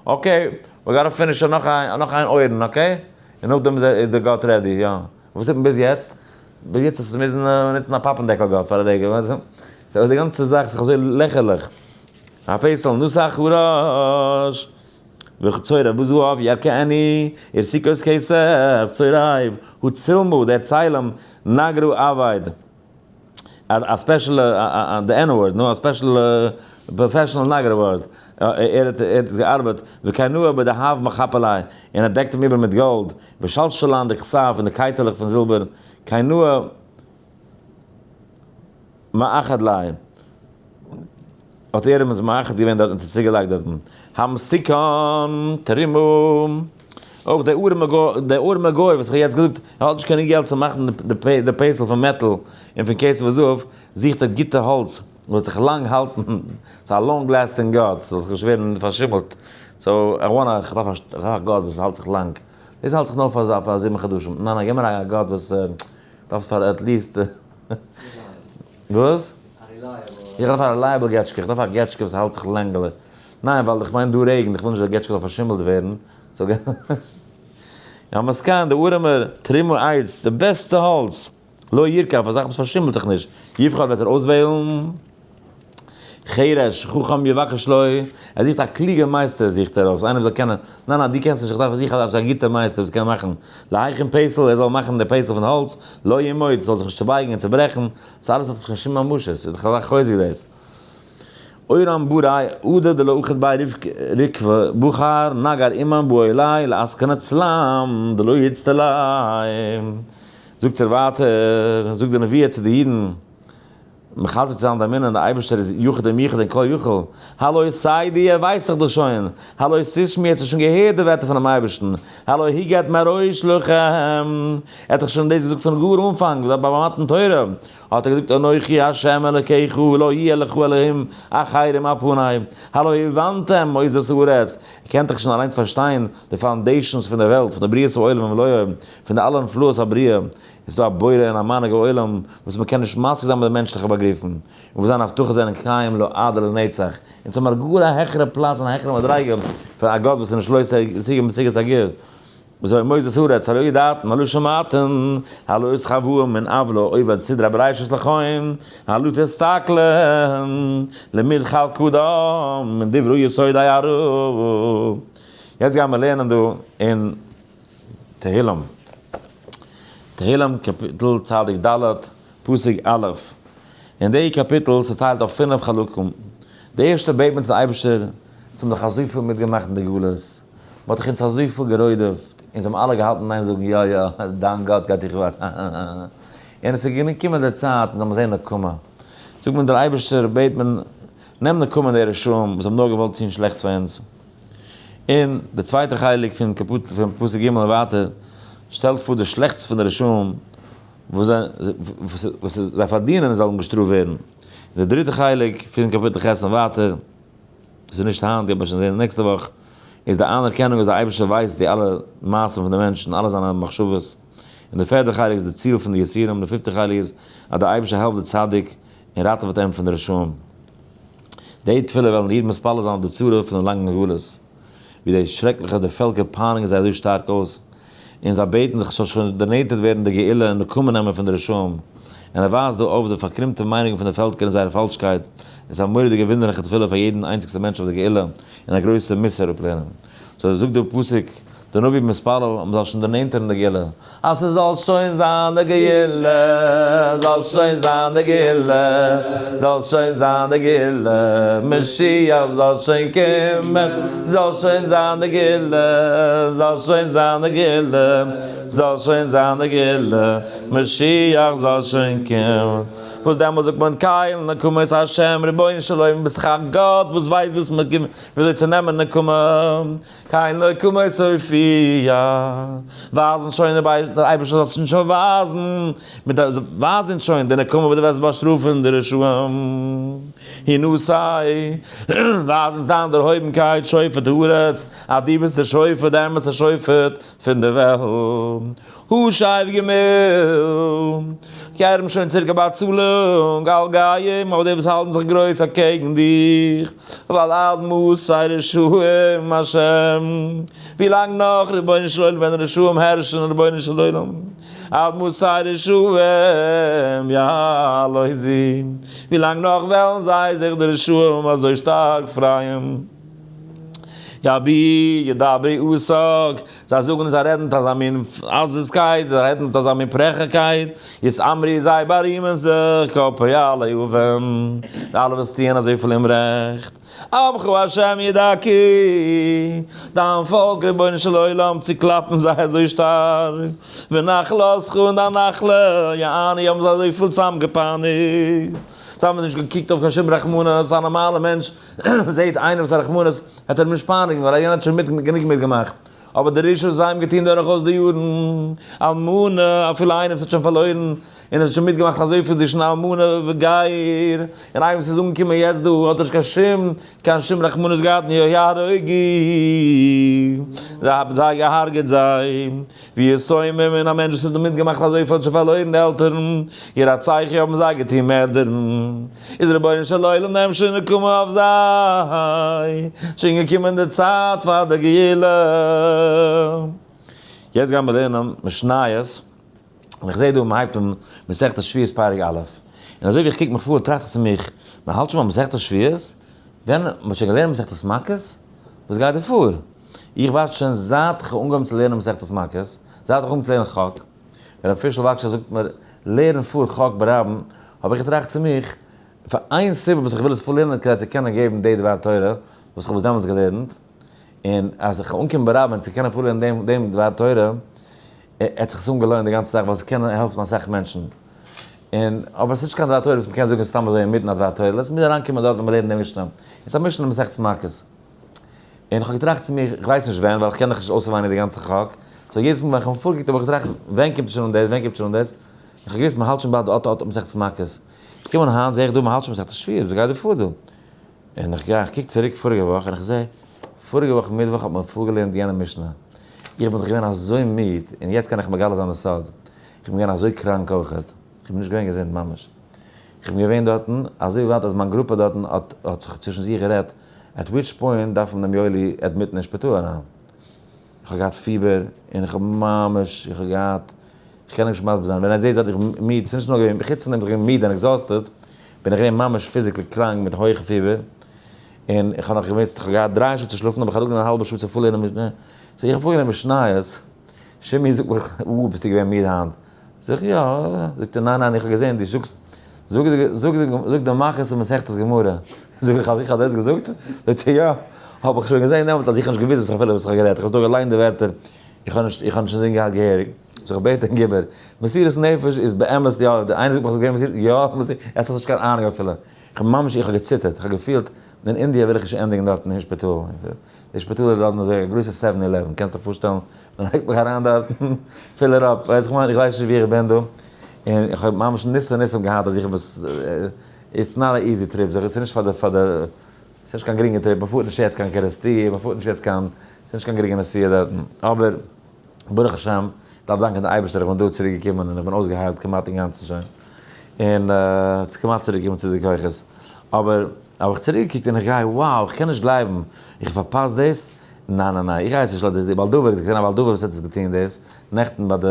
okay, we gotta finish נאך איין אויערן, okay, און נאכדעם איז די גאט ready, יא. וואס טוט מען ביז יעצט? ביז יעצט האסטו מוזן נוצן א פאפענדעקל גאט פאר א רגע, ווייסט דו? סאו די גאנצע זאך איז דאך אזוי לעכערליך. הפסל נוסח הראש וצורף בזהב ירכנו ורסיקות כסף צורף הוא צלמו דער צלם נגרו עבד. א special די N word, נו, א special professional נגר award, ער האט עס געארבעט, וקרנוה בדהב מחפה ליה, און ער דעקט אים איבער מיט גאלד, ושלשלן דכסף און די קייטעלעך פון זילבער, קרנוה מאחד ליה, האט ער אים עס מאחד געווען דארט און צוגעלייגט דארטן, המסוכן תרומה, אויך דער ארעמע גוי, דער ארעמע גוי וואס איך האב יעצט געזאגט, ער האט נישט קיין געלט צו מאכן די פעסל פון מעטאל און פון כסף וזהב, זוכט ער גוטע האלץ וואס זאל זיך לאנג האלטן, ס'איז א long lasting גאט, ס'זאל זיך נישט ווערן פארשימלט, so I want איך דארף א גאט וואס האלט זיך לאנג, דאס האלט זיך נאר פאר 7 חדשים, ניין ניין, גיב מיר א גאט וואס דארף פאר at least, וואס? איך דארף א reliable געטשקע, איך דארף א געטשקע וואס האלט זיך לענגעלע, ניין ווייל איך מיין דא רעגנט, איך וויל נישט די געטשקע זאל פארשימלט ווערן, so המסכן, די ארעמער, תרומה עץ, די בעסטע האלץ, לא ירקב, א זאך וואס פארשימלט זיך נישט, יבחר וועט ער אויסוועלן, חרש, חכם יבקש לו, ער זוכט א קלוגע מייסטער זוכט ער אויס, איינער וואס זאל קענען, ניין ניין דו קענסט נישט, איך דארף זיך עפעס א גוטע מייסטער וואס קען מאכן, להכין פסל, ער זאל מאכן די פסל פון האלץ, לא ימוט, זאל זיך נישט צעבייגן און צעברעכן, דאס אלעס האט נישט קיין שום ממשות, איז דאך אזא חוזק דאס. אורם בוראי, אדער דלא אخד ביי רקבה, בחר, נגר אימן בוא אלי, לאסקן צלם, דלא יצטלי. זאגט ער ווייטער, זאגט די נביא צו די אידן, מחזק צו זיין די אמונה אין די אייבערשטער איז יחיד ומיוחד און כל יכול, הלא תדעו, ער ווייסט דאך דאס שוין, הלא תשמעו, ער האט שוין געהערט די ווערטער פונעם אייבערשטן, הלא הגיד מראש לכם, ער האט דאך שוין דאס געזאגט פון גאר אנפאנג, ביי מתן תורה האט ער געזאגט אנכי ה' אלקיך לא יהיה לך אלהים אחרים על פני, הלא הבנתם מוסדות הארץ, איר קענט דאך שוין אליינס פארשטיין די foundations פון דער וועלט, פון די בריאת העולם ומלואו, פון די אלע נפלאות הבריאה, איז דא א בורא און א מנהיג העולם וואס מען קען נישט משיג זיין מיט די מענטשליכע באגריפן, און וואס זיינע הבטחות זענען קיים לעד ולנצח. אונז האבן מיר גאר א העכערע פלאץ און א העכערע מדריגה פון א גאט וואס איז נישט לא שיג משיגת הגבול. וזהו מוסדות הארץ, הלא ידעתם, הלא שמעתם, הלא התחוו מן עוולה עובד סדרה בראשית לכהן, הלא תסתכלן למדחל קדם מן דברו יסודי הרב. יעצט גייען מיר לערנען דא אין תהילים, תהילים קאפיטל צדיק ד' פסוק א', אין די קאפיטל צעטיילט אויף פינף חלקים, די ערשטע בעט מען צו די אייבערשטער, אונז האבן דאך אזויפיל מיטגעמאכט אין די גלות, מען האט דאך אונז אזויפיל גערודפ'ט, אונז האבן אלע געהאלטן אין איין זאגן יא יא, דיין גאט גייט דיך ווארטן, און עס איז געקומען די צייט אונז זאל מען זען נקמה, זאגט מען דער אייבערשטער בעט מען, נעם נקמה אין די רשעים וואס האבן נאר געוואלט טון שלעכטס פאר אונז. און די צווייטע חלק פון קאפיטל פון פסוק ג' און ווייטער שטעלט פאר די שלעכטס פון די רשעים וואס זיי וואס זיי פארדינען זאלן געשטראפט ווערן. און די דריטע חלק פון קאפיטל ח' און ווייטער, וואס איז נישט היינט, גייט מען שוין זען נעקסטע וואך, איז די אנערקענונג אז דער אייבערשטער ווייסט די אלע מעשים פון די מענטשן, אלע זיינע מחשבות. און די פערטע חלק איז די ציל פון די יסורים, די פיפטע חלק איז אז דער אייבערשטער העלפט די צדיק און ראטעוועט אים פון די רשעים. די תפילה וועלן די אידן מתפלל זיין אויף די צרה פון דעם לאנגן גלות, ווי די שרעקליכע די פעלקער פייניגן זיי אזוי שטארק אויס, און זיי בעטן זיך ס'זאל שוין דערנענטערט ווערן די גאולה און נקמה נעמען פון די רשעים, און ער ווייזט דא אויף די פארקרומטע מיינונגען פון די פעלקער און זייער פאלשקייט, עס איז א מורא'דיגע וואונדערליכע תפילה פאר יעדן איינציגסטע מענטש אויף די גאולה, און א גרויסע מוסר אפלערנונג. so זאגט דער פסוק. דער נביא מתפלל אז מ'זאל שוין דערנענטערן די גאולה, אז ס'זאל שוין זיין די גאולה, זאל שוין זיין די גאולה, זאל שוין זיין די גאולה, משיח זאל שוין קומען, זאל שוין זיין די גאולה, זאל שוין זיין די גאולה, זאל שוין זיין די גאולה, משיח זאל שוין קומען. וואס דעמאלט זאגט מען קל נקמות השם, רבונו של עולם ביסט דאך א גאט וואס ווייסט וואס וויאזוי צו נעמען נקמה. קל נקמות הופיע, ווייזן שוין דער אייבערשטער זאל שוין שוין ווייזן, מיט די ווייז אונז שוין די נקמה וואס דו וועסט באשטראפן די רשעים, הנשא, ווייז אונז דיין דערהויבנקייט, שופט הארץ, אז דו ביסט דער שופט, דער אמת'ער שופט פון דער וועלט. השיב גמול, קער אים שוין צוריק א באצאלונג, על גאים, אויף די וואס האלטן זיך גרויס אקעגן דיך, ווייל עד מתי רשעים השם, ווי לאנג נאך, רבונו של עולם, וועלן רשעים הערשן, רבונו של עולם, עד מתי רשעים יעלוזו, ווי לאנג נאך וועלן זיי זיך די רשעים אזוי שטארק פרייען. יביעו ידברו עסק, זיי זאגן און זיי רעדן מיט אזא מין עזות'קייט, זיי רעדן מיט אזא מין פרעכקייט, יתאמרו זיי בארימען זיך, כל פועלי און, די אלע וואס טוען אזויפיל אומרעכט. עמך השם ידכאו, דיין פאלק רבונו של עולם צוקלאפן זיי אזוי שטארק, ונחלתך און דיין נחלה, יענו האבן זיי אזויפיל צוזאמגעפייניגט, זיי האבן נישט געקוקט אויף קיין שום רחמנות, א נארמאלער מענטש זעט איינער וואס א רחמנות וועט ער אים נישט פייניגן ווייל יענער האט שוין מיט גענוג מיטגעמאכט, אבער די רשעות וואס זיי האבן געטון דורכאויס די יארן, אלמנה, אפילו איינער וואס האט שוין פארלוירן און עס האט שוין מיטגעמאכט אזויפיל צווישן אלמנה וגר, און איינער וואס איז אנגעקומען יעצט דא האט ער נישט קיין שום קיין שום רחמנות געהאט און יהרגו, זיי האבן זיי געהארגעט זיי, ווי יתומים און א מענטש וואס האט דא מיטגעמאכט אזויפיל האט שוין פארלוירן די עלטערן, ירצחו האבן זיי געטון מערדערן. איז רבונו של עולם נעם שוין נקמה אויף זיי, שוין געקומען די צייט פאר די גאולה. יעצט גייען מיר לערנען משניות, און איך זעה דא מען הייבט אן מסכת שביעית פרק א', און אזוי ווי איך קוק מיך פאר טראכט איך צו מיך, מען האלט שוין ביי מסכת שביעית? ווען? מען האט שוין געלערנט מסכת מכות? וואס גייט דא פאר? איך ווארט שוין זייט איך האב אנגעהויבן צו לערנען מסכת מכות, זייט איך האב אנגעהויבן צו לערנען חק, ווען רבי פישל וואגשאהל זאגט מיר לערן פאר חק ברבים, האב איך געטראכט צו מיך, פאר איין סיבה וואס איך וויל עס פארלערנען כדי צו קענען געבן די דבר תורה וואס איך האב עס דעמאלטס געלערנט, און אז איך אנקום ברבים צו קענען פארלערנען דעם דעם דבר תורה, האט זיך עס אנגעלוינט די גאנצע זאך ווייל עס קען העלפן אסאך מענטשן. און אבער עס איז נישט קיין דבר תורה וואס מען קען זאגן סתם אזוי אינמיטן א דבר תורה, עס מוז אריינקומען דארט ווען מען לערנט די משנה. עס איז א משנה אין מסכת מכות. און איך האב געטראכט צו מיר, איך ווייס נישט ווען, ווייל איך קען דאך נישט אויסעווייניג די גאנצע חק, so יעדעס מאל ווען איך האב פארגעקוקט האב איך געטראכט, ווען קומט שוין אן דאס, ווען קומט שוין אן דאס, איך האב געוואוסט מען האלט שוין באלד אט אט מסכת מכות. איך קום אן היינט זע איך דא מען האלט שוין מסכת שביעית, וואס גייט דא פאר דא? און איך גיי, איך קוק צוריק פאריגע וואך און איך זע, פאריגע וואך מיטוואך האט מען פארגעלערנט יענע משנה. איך בין דאך געווען אזוי מיד, און יעצט קען איך מגלה זיין די סוד, איך בין געווען אזוי קראנק אויכעט, איך בין נישט געווען געזונט ממש. איך בין געווען דארטן אזוי ווייט אז מיין גרופע דארטן האט האט זיך צווישן זיך גערעדט, at which point דארף מען דעם יואלי admit ן אין שפיטאל אריין. איך האב געהאט פיבער און איך האב ממש, איך האב געהאט, איך קען נישט מסביר זיין, ווען ער זעהט אז איך בין מיד, ס'איז נישט נאר געווען, חוץ פון דעם אז איך בין מיד און exhausted, בין איך געווען ממש physically קראנק מיט הויכע פיבער, און איך האב נאך געמוזט, איך האב געהאט 3 שעה צו שלאפן, אבער איך האב אראפגענומען א האלבע שעה צו פארלערנען משנה, so איך האב פארגעלערנט משניות, שימי זאגט מיך, אה, ביסטו געווען מיד היינט? זאג איך יא, זאגט ער ניין ניין איך האב געזען דו זאגסט, זאג זאג זאג די מכות אין מסכת גמרא, זאג איך אז איך האב דאס געזאגט? זאגט ער יא, האב איך שוין געזען דעמאלט אז איך האב נישט געוואוסט וואס איך אפילו וואס איך האב גערעדט, איך האב דא געליינט די ווערטער, איך האב נישט איך האב נישט אינזין געהאט געהעריג, זאג איך בעט דיך גיב איבער, מסירות נפש איז באמת יא, איינער זאגט מיך ס'איז געווען מסירות, יא, מסירות, עטס האט נישט קיין אהנונג אפילו, איך האב ממש איך האב געציטערט, איך האב געפילט, אין אינדיע וויל איך נישט ענדיגן דארטן אין שפיטאל, די שפיטאל איז דארטן אזוי א גרויסע seven eleven, קענסט דיך פארשטעלן, מען לייגט מיך אריין דארטן, fill it up, ווייסט איך מיין, איך ווייס נישט ווי איך בין דא, און איך האב ממש ניסי ניסים געהאט אז איך האב עס, it's not a easy trip, זאג איך, ס'איז נישט פאר די, פאר די, ס'איז נישט קיין גרינגע trip, מען פארט נישט יעצט קיין קערעסטיר, מען פארט נישט יעצט קיין, ס'איז נישט קיין גרינגע נסיעה דארטן, אבער ברוך השם, דארף דאנקען די אייבערשטער איך בין דא צוריק געקומען און איך בין אויסגעהיילט כמעט אינגאנצן שוין, און כמעט צוריק געקומען צו די כוחות, אבער האב איך צוריק געקוקט און איך גיי wow איך קען נישט גלייבן איך האב פארפאסט דאס, ניין ניין ניין איך גיי עס נישט לאזן, דאס די בעל דבר איז געווען א בעל דבר וואס האט עס געטון דאס, נעכטן ביי די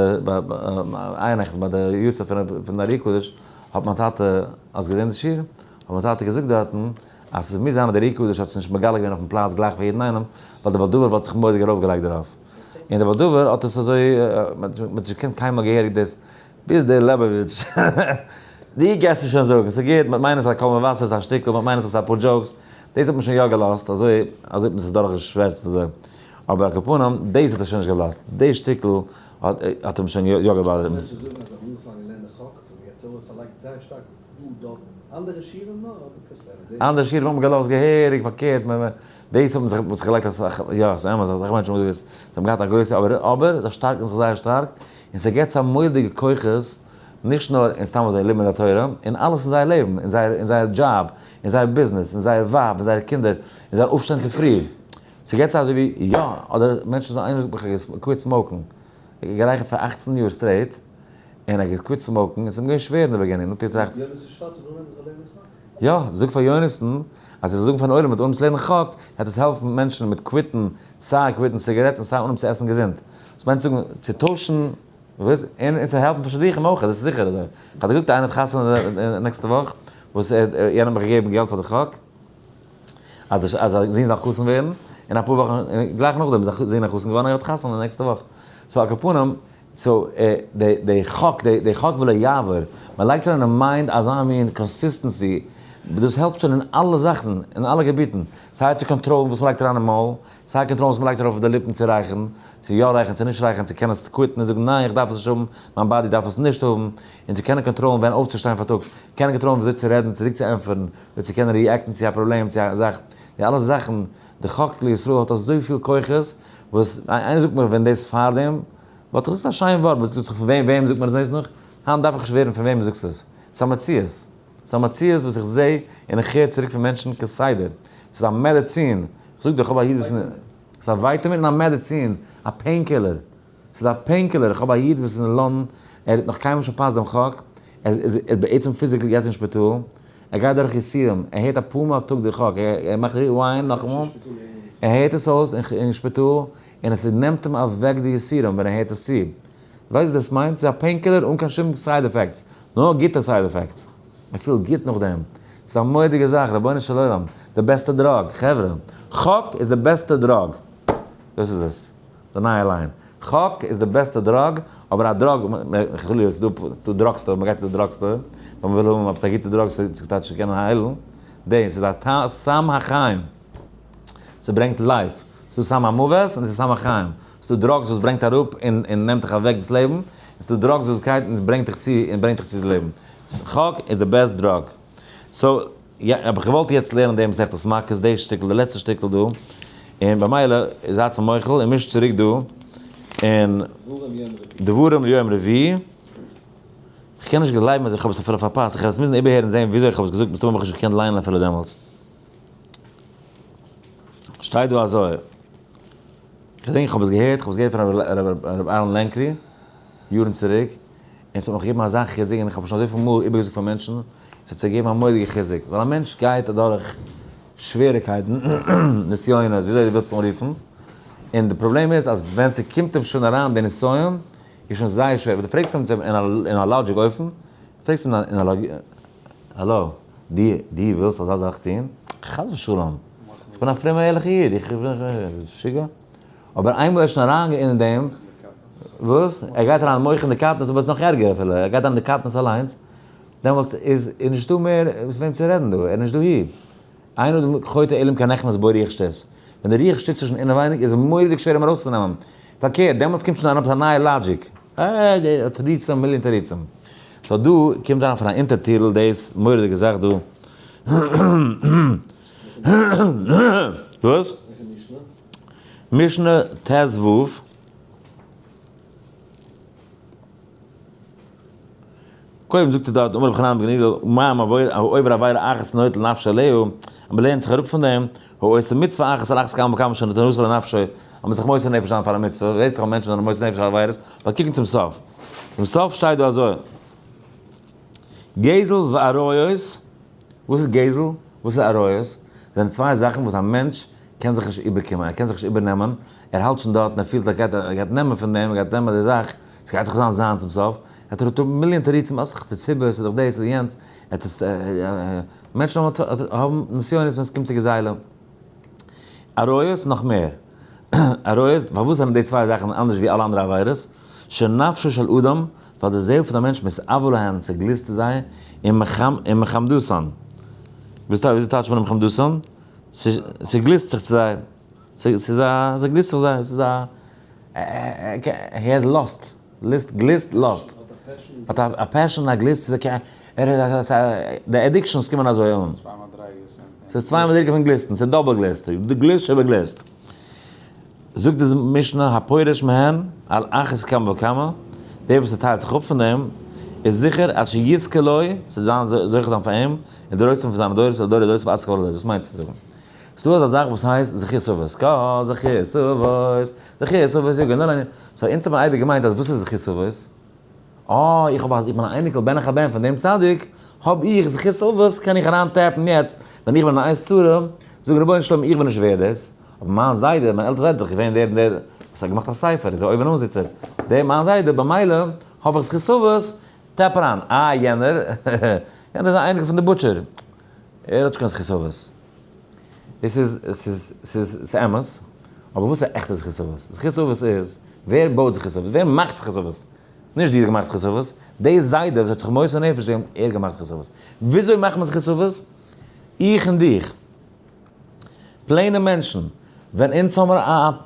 אייערנעכטן ביי די יארצייט פון די ארי הקדוש האט מיין טאטע, האסט געזען די שיעור? האט מיין טאטע געזאגט דארטן אז עס מוז זיין אז די ארי הקדוש האט עס נישט מגלה געווען אויפן פלאץ גלייך פאר יעדן איינעם, ווייל די בעל דבר וואלט זיך מורא'דיג ארויפגעלייגט דערויף. און דער בעל דבר האט עס אזוי, מען האט נישט געקענט קיינמאל געהעריג דאס, ביז דער לעבאוויטש, דו קענסט עס שוין זאגן, ס'איז גוט, מיט מיינעס א קול מבשר איז א שטיקל, מיט מיינעס עפעס אפאר jokes, דאס האט מען שוין יא געלאזט, אזוי אזוי האט מען זיך דורך געשווערצט אזוי, אבער על כל פנים, דאס האט ער שוין נישט געלאזט, די שטיקל האט האט אים שוין יא גע bother ט. מענטשן זאגן אז זיי האבן אנגעפאנגען לערנען חק, האט זיך די יצר הרע פארלייגט זייער שטארק דא דארט, אנדערע שיעורים נאר, אבער קענסט לערנען דאס. אנדערע שיעורים האט מען געלאזט געהעריג, פארקערט, דאס האט מען זיך האט זיך געלייגט אסאך, יא ס'איז אמת, אסאך מענטשן האבן געזאגט דאס, זיי האבן געהאט א גרויסע, אבער אבער זיי שטארקן זיך זייער שטארק, און ס'געבט זיי מורא'דיגע כוחות, נישט נאר אין סתם אזוי לימוד התורה, אין אלעס אין זייער לעבן, אין זייער אין זייער דזשאב, אין זייער ביזנעס, אין זייער ווייב, אין זייערע קינדער, אין זייער אויפשטיין צופרי. ס'געבט זיי אזוי ווי, יא, אדער מענטשן זאגן, איינער זאגט מיך איך האב גע quit smoke ן, איך האב גערייכערט פאר 18 יאר straight, און איך האב גע quit smoke ן, און ס'איז אים געווען שווער אין די beginning, נאכדעם געטראכט. יונתן שווארץ האט אנגעהויבן זיך לערנען חק? יא, זאג פאר יונתן אז ער זאל זאגן פארן עולם מיט אנהויבן צו לערנען חק, וועט עס העלפן מענטשן מיט quit ן, סיי quit ן cigarettes און סיי אנהויבן צו עסן געזונט. דאס מיינט צו זאגן, צו טוישן, וואס? און צו העלפן פאר שידוכים אויך, דאס איז זיכער אזוי. איך האב דיר געזאגט איינער האט חתונה נעקסטע וואך, וואס ער, יענער האט מיך געגעבן געלט פאר די חק, אז אז זיין זון זאל חתן ווערן, און אפאר וואכן, גלייך נאכדעם איז א זון א חתן געווארן, ער האט חתונה נעקסטע וואך. so על כל פנים, so די חק, די חק ולא יעבור, מען לייגט אריין אין mind אזא מין consistency, דאס העלפט שוין אין אלע זאכן, אין אלע געביטן, סיי צו קאנטראלן וואס מען לייגט אריין אין מויל, סיי קאנטראלן וואס מען לייגט ארויף אויף די ליפן צו רייכערן, צו יא רייכערן צו נישט רייכערן, צו קענען עס quit ן און זאגן ניין איך דארף עס נישט האבן, מיין body דארף עס נישט האבן, און צו קענען קאנטראלן ווען אויפצושטיין פארטאגס, קענען קאנטראלן וויאזוי צו רעדן, צוריק צו ענטפערן, וויאזוי צו קענען react ן צו א פראבלעם, צו א זאך, די אלע זאכן, די חק לישראל האט אזויפיל כוחות, וואס איינער זאגט מיר ווען דאס פארדעם, וואלט איך געזאגט א שיין ווארט, באט פון וועם וועם זאגט מען עס דאס נאך? היינט דארף איך נישט ווערן פון וועם דו זאגסט עס, ס'איז א מציאות, ס'איז א מציאות וואס איך זע און איך הער צוריק פון מענטשן כסדר, ס'איז א מעדעצין, איך זאג דיר איך האב א איד וואס איז, ס'איז א ווייטאמין און א מעדעצין, א pain killer, ס'איז א pain killer, איך האב א איד וואס איז אין לאנדאן, ער האט נאך קיינמאל נישט פארפאסט דעם חק, ער איז בעצם physically יעצט אין שפיטאל, ער גייט דורך יסורים, ער הערט אפאר מאל א טאג די חק, ער מאכט rewind נאכאמאל, ער הערט עס אויס אין שפיטאל, און עס נעמט אים אוועק די יסורים ווען ער הערט עס צו. ווייסט וואס דאס מיינט? ס'איז א pain killer אן קיין שום side effects, נאר גוטע side effects. ער פילט גוט נאכדעם. ס'איז א מורא'דיגע זאך, רבונו של עולם, די בעסטע drug, חברה, חק איז די בעסטע drug. דאס איז עס. די נייע line. חק איז די בעסטע drug, אבער א drug, חלילה, ס'איז דא drug store, מ'גייט צו די drug store, ווען מ'וויל האבן עפעס א גוטע drug צו קענען היילן, דעיס איז א סם החיים. ס'ברענגט life. ס'דא סם המוות און ס'איז סם החיים. ס'דא drugs וואס ברענגט אראפ און נעמט דיך אוועק דאס לעבן, און ס'דא drugs וואס גייט און ברענגט דיך צו און ברענגט דיך צו דאס לעבן. חק איז די best drug. so, יא, האב איך געוואלט יעצט לערנען די מסכת מכות, די שטיקל, די לעצטע שטיקל דא, און במילא זייטס מיר מוחל און מישט צוריק דא אין דברים ליום רביעי. איך קען נישט גלייבן אז איך האב עס אפילו פארפאסט, איך וועל עס מוזן איבערהערן זען וויאזוי איך האב עס געזאגט, מסתמא האב איך נישט געקענט ליינען אפילו דעמאלטס. שטייט דא אזוי, כ'געדענק איך האב עס געהערט, כ'האב עס געהערט פון ר' אהרן לענקרי יארן צוריק, און ס'האט מיך געגעבן אזא חיזוק, און איך האב שוין אזויפיל מאל איבערגעזאגט פאר מענטשן, ס'האט זיי געגעבן א מורא'דיגע חיזוק, ווייל א מענטש גייט אדורך שוועריקייטן, נסיונות, וויאזוי דו ווילסט עס אנרופן, און די פראבלעם איז אז ווען ס'קומט אים שוין אריין די נסיון, איז שוין זייער שווער, ווען דו פרעגסט אים אין א logic אופן, פרעגסט אים אין א logic, האלא, דו ווילסט אזא זאך טון? חס ושלום! איך בין א פרומער ערליכער איד, איך בין משוגע? אבער איינמאל ער איז שוין אריין אין דעם, וואס? ער גייט אריין מוח אין די קטנות, אבער עס איז נאך ערגער אפילו, ער גייט אריין אין די קטנות אליינס, דעמאלטס איז נישטא מער מיט וועם צו רעדן דא, ער איז נישט דאהי. אין אדם חוטא אלא אם כן נכנס בו רוח שטות. ווען די רוח שטות איז שוין אינעווייניג איז מורא'דיג שווער אים ארויסצונעמען. פארקערט, דעמאלטס קומט שוין אריין עפעס א נייע logic. אה, תירוצים, מיליאן תירוצים. so דא קומט אריין פון א אונטערטירל דאס מורא'דיגע זאך דא. וואס? משנה ט ו. קודם זאגט ער דארט, אמר רבי חנן בן גמליאל, מה אם העובר עבירה אחת נוטל נפשו עליה, אז מען לערנט זיך אראפ פון דעם, העושה מצוה אחת על אחת כמה וכמה שנותן לנפשו, אז מען זיך מוסר נפש זיין פאר א מצוה, ווייסט דאך אז מענטשן זענען מוסר נפש פאר עבירות, ווייל קוקן צום סוף. צום סוף שטייט דא אזוי, גזל ועריות, וואס איז גזל? וואס איז עריות? זענען צוויי זאכן וואס א מענטש קען זיך נישט איבערקומען, ער קען זיך נישט איבערנעמען, ער האלט שוין דארט און ער פילט ער גייט ער גייט נעמען פון דעם, ער גייט נעמען די זאך, ס'גייט דאך זיין זיין צום סוף, ער האט דאך מיליאן תירוצים, אז ס'איז דאך די ציבור, ס'איז דאך דאס, ס'איז יענץ, ער האט עס, מענטשן האבן נסיונות ווען ס'קומט צו גזילה. עריות נאך מער. עריות, פארוואס זענען די צוויי זאכן אנדערש ווי אלע אנדערע עבירות? שנפשו של אדם, ווייל די זעהל פון א מענטש מתאוה להן, ס'גליסט צו זיי, ומחמדתן. וויאזוי טייטשט מען ומחמדתן? ס'גליסט זיך צו זיי. ס'איז א, ס'גליסט זיך זיי, ס'איז א, he has lust, ליסט, גליסט, lust. האט א passion, א גליסט, ס'איז א, די addictions קומען אזוי אן. ס'איז צוויי מדריגות פון גליסטן, ס'איז double גליסט, די גליסט שבגליסט. זאגט די משנה הפורש מהן על אחת כמה וכמה, דער וואס טיילט זיך אפ פון דעם, איז זיכער אז שיזכה לו, ס'וועט זיין זוכה זיין פאר אים, און דורותיו פון זיינע דורות אל דורי דורות ועד כל הדורות, וואס מיינט צו זאגן? ס'דא אזא זאך וואס הייסט זכות אבות, קה זכות אבות, זכות אבות יגן עלינו, so אונז האבן אייביג געמיינט אז וואס איז זכות אבות? אה, איך האב א, איך בין א אייניקל בן אחר בן פון דעם צדיק, האב איך זכות אבות, קען איך אריין tap ן יעצט, ווען איך בין אין עת צרה, זאגן רבונו של עולם איך בין נישט ווערד דאס, אבער מיין זיידע, מיין עלטער זיידע איז דאך געווען דער און דער וואס האט געמאכט א ספר, איז א אויבן אן זיצער, דער מיין זיידע, במילא האב איך זכות אבות, tap אריין, אה יענער, יענער איז א אייניקל פון די butcher, ער האט נישט קיין זכות אבות. דאס איז, ס'איז, ס'איז, ס'איז אמת, אבער וואס איז עכטע זכות אבות? זכות אבות איז, ווער בויט זכות אבות? ווער מאכט זכות אבות? נישט דו האסט געמאכט זכות אבות, די זיידע וואס האט זיך מוסר נפש געווען, ער האט געמאכט זכות אבות. וויאזוי מאכט מען זכות אבות? איך און דיך, plain ע מענטשן, ווען אונז האמיר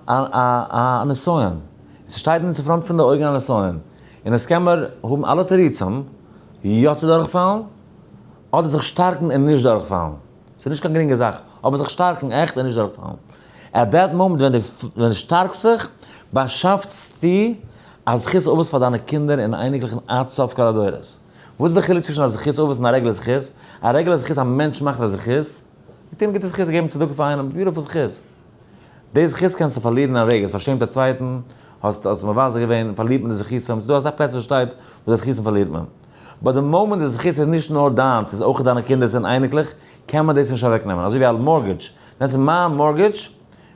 א נסיון, ס'שטייט אונז אין front פון די אויגן א נסיון, און עס קען מיר האבן אלע תירוצים יא צו דורכפאלן, אדער זיך שטארקן און נישט דורכפאלן. ס'איז נישט קיין גרינגע זאך, אבער זיך שטארקן עכט און נישט דורכפאלן. At that moment ווען דו שטארקסט זיך, באשאפסטו א זכות אבות פאר דיינע קינדער און אייניקלעך און עד סוף כל הדורות. וואס איז די חילוק צווישן א זכות אבות און א רעגולער זכות? א רעגולער זכות, א מענטש מאכט א זכות, געטון גוטע זכות, געגעבן צדקה פאר איינעם, beautiful זכות. די זכות קענסטו פארלירן אין א רגע, האסט פארשעמט א צווייטן, האסט האסט מבזה געווען, פארלירט מען די זכותים, ס'איז דא אסאך פלעצער וואס שטייט וואס די זכותים פארלירט מען. But די מאמענט די זכות איז נישט נאר דיינס, ס'איז אויך דיינע קינדער'ס און אייניקלעך, קען מען דאס נישט אוועקנעמען. אזוי ווי א mortgage, ווען ס'איז מיין mortgage,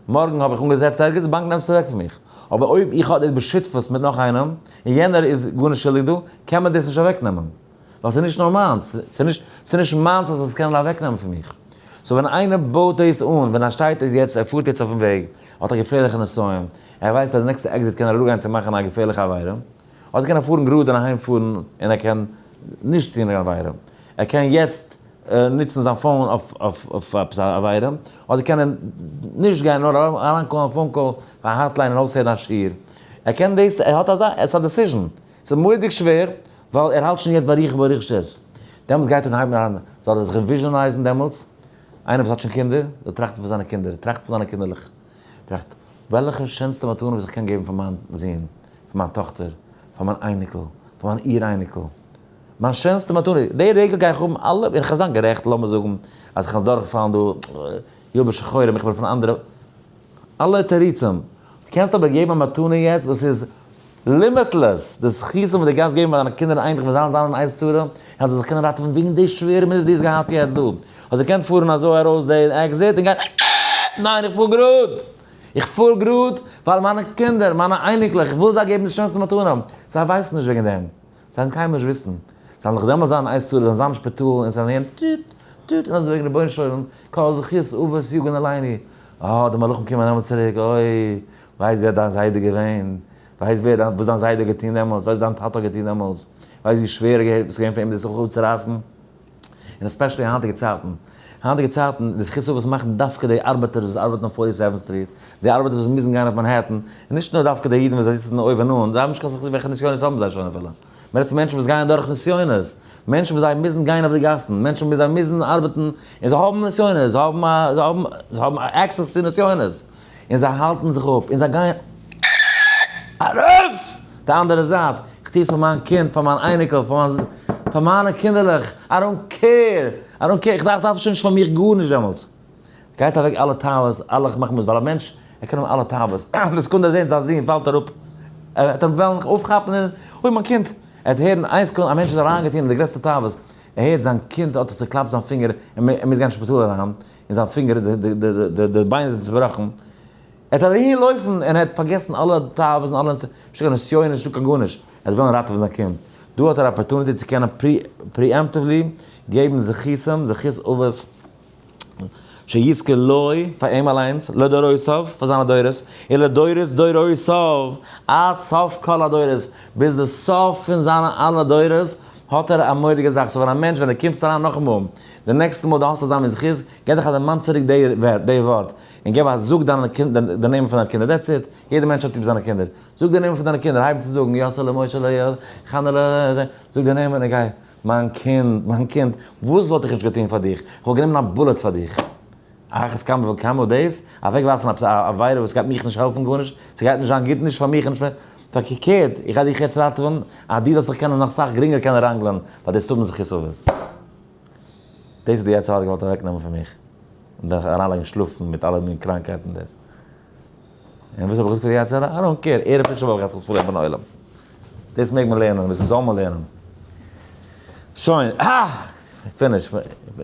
מארגן האב איך אנגעזעצט ערגעץ, די באנק נעמט עס אוועק פון מיך. אבער אויב איך האב דאס בשותפות מיט נאך איינעם, און יענער איז גארנישט שולדיג דא, קען מען דאס נישט אוועקנעמען. ווייל ס'איז נישט נאר מיינס, ס'איז נישט מיינס אז עס קענען אוועקנעמען פון מיך. So ווען איינער בויט דאס אן, ווען ער שטייט יעצט, ער פארט יעצט אויפן וועג, האט א געפערליכע נסיון, ער ווייסט אז די נעקסטע exit קען ער אראפגיין צו מאכן א געפערליכע עבירה, אדער קען ער פארן גראד און אהיים פארן און ער קען נישט טון קיין עבירה. ער קען יעצט נוצן זיין phone אויף עפעס א עבירה, אדער קען ער נישט גיין נאר אריינ call ן א phone call פאר א hotline און אויסהערן א שיעור. ער קען דאס, ער האט אזא, עס איז א decision. ס'איז מורא'דיג שווער, ווייל ער האלט שוין יעצט ביי רוחב ברוך שית. דעמאלטס גייט ער און הייבט אן, זאל ער זיך visualize ן דעמאלטס, איינער וואס האט שוין קינדער, זאל טראכטן פון זיינע קינדער, טראכט פון זיינע קינדערלעך, טראכט, וועלכע שענסטע מתנה וואס איך קען געבן פאר מיין זון, פאר מיין טאכטער, פאר מיין אייניקל, פאר מיין איר אייניקל. מיין שענסטע מתנה, די רגע גיי איך האבן אלע, און איך וועל זיין גערעכט, לאמיר זאגן אז איך וועל דורכפאלן דא, ילבש שחורים, איך בין פון אנדערע, אלע תירוצים. דו קענסט אבער געבן א מתנה יעצט וואס איז limitless, די זכותים וואס דו גייסט געבן פאר דיינע קינדער און אייניקלעך ווען זיי זיין אין עת צרה, אז זיי זיך קענען ראטעווען וועגן די שווערע מינוט וואס דו האסט געהאט יעצט דא. האסט געקענט פארן אזוי ארויס די exit און גיין ניין איך פאר גראד! איך פאר גראד ווייל מיינע קינדער, מיינע אייניקלעך, איך וויל זיי געבן די שענסטע מתנה. זיי ווייסן נישט וועגן דעם. זיי וועלן קיינמאל נישט וויסן. זיי וועלן נאך דעמאלטס זיין אין עת צרה, זיי וועלן זיין אין שפיטאל און זיי וועלן הערן טוט טוט און אזוי וועגן רבונו של עולם, כל זכות אבות יגן עלינו. אה, די מלאכים קומען דעמאלטס צוריק, אוי, ווייסט ווער דיין זיידע געווען, ווייסט ווער דיין, וואס דיין זיידע האט געטון דעמאלטס, ווייסט וואס דיין טאטע האט געטון דעמאלטס, ווייסט ווי שווער עס איז געווען פאר אים דאס זיך אפצורייסן. און especially היינטיגע צייטן. היינטיגע צייטן, די זכות אבות מאכן דווקא די ארבעטער וואס ארבעטן אויף Forty Seven Street, די ארבעטער וואס מוזן גיין אויף מאנהעטן, און נישט נאר דווקא די אידן וואס זיי זיצן אויבן אן, זיי האבן נישט קיין זכות, וועלכע נסיונות האבן זיי שוין אפילו? מען רעדט פון מענטשן וואס גייען דורך נסיונות, מענטשן וואס זיי מוזן גיין אויף די גאסן, מענטשן וואס זיי מוזן ארבעטן, און זיי האבן נסיונות, זיי האבן א, זיי האבן, זיי האבן access צו נסיונות, און זיי האלטן זיך אפ, און זיי גייען ארויס די אנדערע זייט, איך טו עס פאר מיין קינד, פאר מיין אייניקל, פאר מיין, פאר מיינע קינדערלעך, I don't care, I don't care, איך דארף שוין נישט פאר מיך גארנישט דעמאלטס. גייט אוועק אלע תאוות, אלע איך מאך מיט, ווייל א מענטש, ער קען האבן אלע תאוות, די סעקונדע ער זעט זיין זון פאלט אראפ, ער וועט אים וועלן אויפכאפן און, אוי מיין קינד, ער וועט הערן איין סעקונדע, א מענטש איז אריינגעטון אין די גרעסטע תאוות, ער הערט זיין קינד האט זיך צוקלאפט זיין פינגער, ער מוז גיין אין שפיטאל אריין, און זיין פינגער, די ביין איז אים צובראכן, ער וועט אהין לויפן און ער האט פארגעסן אלע תאוות און אלע, נישטא קיין נסיונות, נישטא קיין גארנישט, ער וועט וועלן ראטעווען זיין קינד, דא האט ער א opportunity צו קענען preemptively געבן זכותים, זכות אבות. שיזכה לו, פאר אים אליינס, לדורותיו, פאר זיינע דורות, און לדורות דורותיו, עד סוף כל הדורות, ביז די סוף פון זיינע אלע דורות, האט ער א מורא'דיגע זאך, so ווען א מענטש, ווען דו קומסט אריין נאכאמאל, די נעקסטע מאל דו האסט אזא מין זכות, גיב דיך א דערמאן צוריק די ווארט, און גיב א זאג דיינע קינדער די נעמען פון דיינע קינדער, that's it, יעדער מענטש האט ליב זיינע קינדער, זאג די נעמען פון דיינע קינדער, הייב אן צו זאגן, יאסעלע, מוישעלע, חנה'לע, זאג די נעמען און גיי. מיין קינד, מיין קינד, וואס וואלט איך נישט געטון פאר דיך? איך וואלט גענומען א bullet פאר דיך. אחת כמה וכמה דאס, אוועקווארפן עפעס א עבירה וואס גייט מיך נישט העלפן גארנישט, ס'גייט נישט זיין גוט נישט פאר מיך און נישט פאר, פארקערט, איך גיי דיך יעצט ראטעווען אז דו זאלסט זיך קענען נאך סאך גרינגער קענען ראנגלען, ווייל דו וועסט האבן זכות אבות. דאס האט די יצר הרע געוואלט אוועקנעמען פון מיך, און דיך אריינלייגן שלאפן מיט אלע מין קראנקייטן און דאס. און וואס האב איך געזאגט פאר די יצר הרע? I don't care, ערב תשעה באב גייט זיך עס פארלערנען פארן עולם. דאס מעג מען לערנען, דאס זאל מען לערנען. שוין, אה! Finish.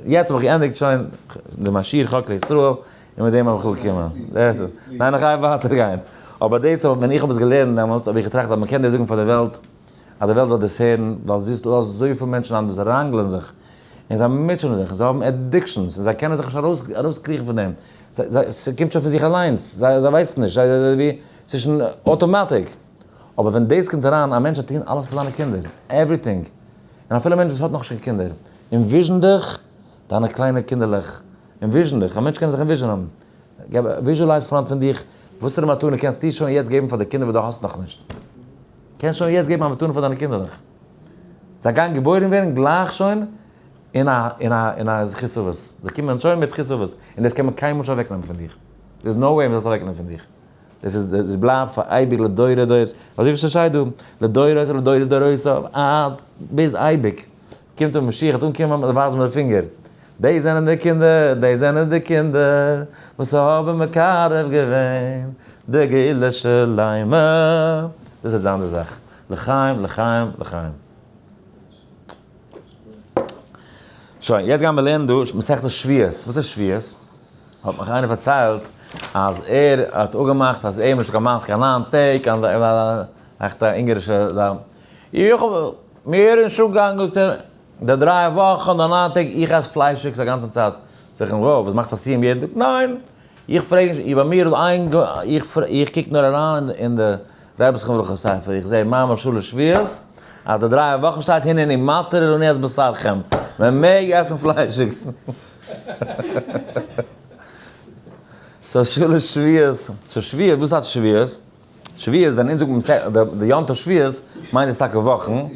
יעצט האב איך געענדיגט שוין די משיר חק לישראל, און מיט דעם האב איך געקומען. ניין, איך גיי ווייטער גיין. אבער דאס האב, ווען איך האב עס געלערנט דעמאלטס, האב איך געטראכט אז מען קען דאס זאגן פאר די וועלט, אז די וועלט זאל דאס הערן, ווייל ס'איז דא אזויפיל מענטשן היינט וואס ראנגלען זיך, און זיי מוטשענען זיך, זיי האבן addictions, און זיי קענען זיך נישט ארויסקריכן פון דעם. ס'קומט שוין פון זיך אליינס, זיי ווייסן נישט, זיי ווי, ס'איז שוין automatic. אבער ווען דאס קומט אריין, א מענטש האט טון אלעס פאר זיינע קינדער, everything. און אפילו א מענטש וואס האט נאכנישט קיין קינדער, envision דיך דיינע קליינע קינדערלעך, envision דיך, א מענטש קען זיך envision ען, visualize front פון דיך, וואסערע מתנה קענסטו שוין יעצט געבן פאר די קינדער וואס דו האסט נאכנישט? קענסט שוין יעצט געבן א מתנה פאר דיינע קינדערלעך. זיי גייען געבוירן ווערן גלייך שוין אין א אין א אין א זכות אבות. זיי קומען שוין מיט זכות אבות. און דאס קען מען קיינמאל נישט אוועקנעמען פון דיך. There is no way מען זאל עס אוועקנעמען פון דיך. דאס איז דאס בלייבט פאר אייביג לדורי דורות. אזוי ווי ס'שטייט דא, לדורות ולדורות דורותיו, עד ביז אייביג. קומט אן משיח וועט אנקומען און ווייזן מיט די פינגער, די זענען די קינדער, די זענען די קינדער וואס האבן מקרב געווען די גאולה שלימה. דאס וועט זיין די זאך. לחיים לחיים לחיים. שוין, יעצט גייען מיר לערנען דא מסכת שבועות. וואס איז שבועות? האט מיך איינער פארציילט אז ער האט אפגעמאכט אז ער נישט קיין מאסק קיין ניין טעג, קיין עכט א אונגארישע זאך. איך האב מיר אין שול געגאנגען זאגט ער, די דריי וואכן די ניין טעג איך עס פליישיגס א גאנצע צייט. זאג איך אים, wow, וואס מאכסטו א סיום יעדן טאג? ניין! איך פרעג נישט, ביי מיר איז איין, איך קוק נאר אריין אין די רבי זכרונו לברכה ספר, איך זע מאמר שלש שבועות, אז די דריי וואכן שטייט הנני מתיר לנו את בשרכם, מען מעג עסן פליישיגס. so שלש שבועות, so שבועות, וואס הייסט שבועות? שבועות, ווען אונז זאגן די יום טוב שבועות, מיינט עס טאקע וואכן.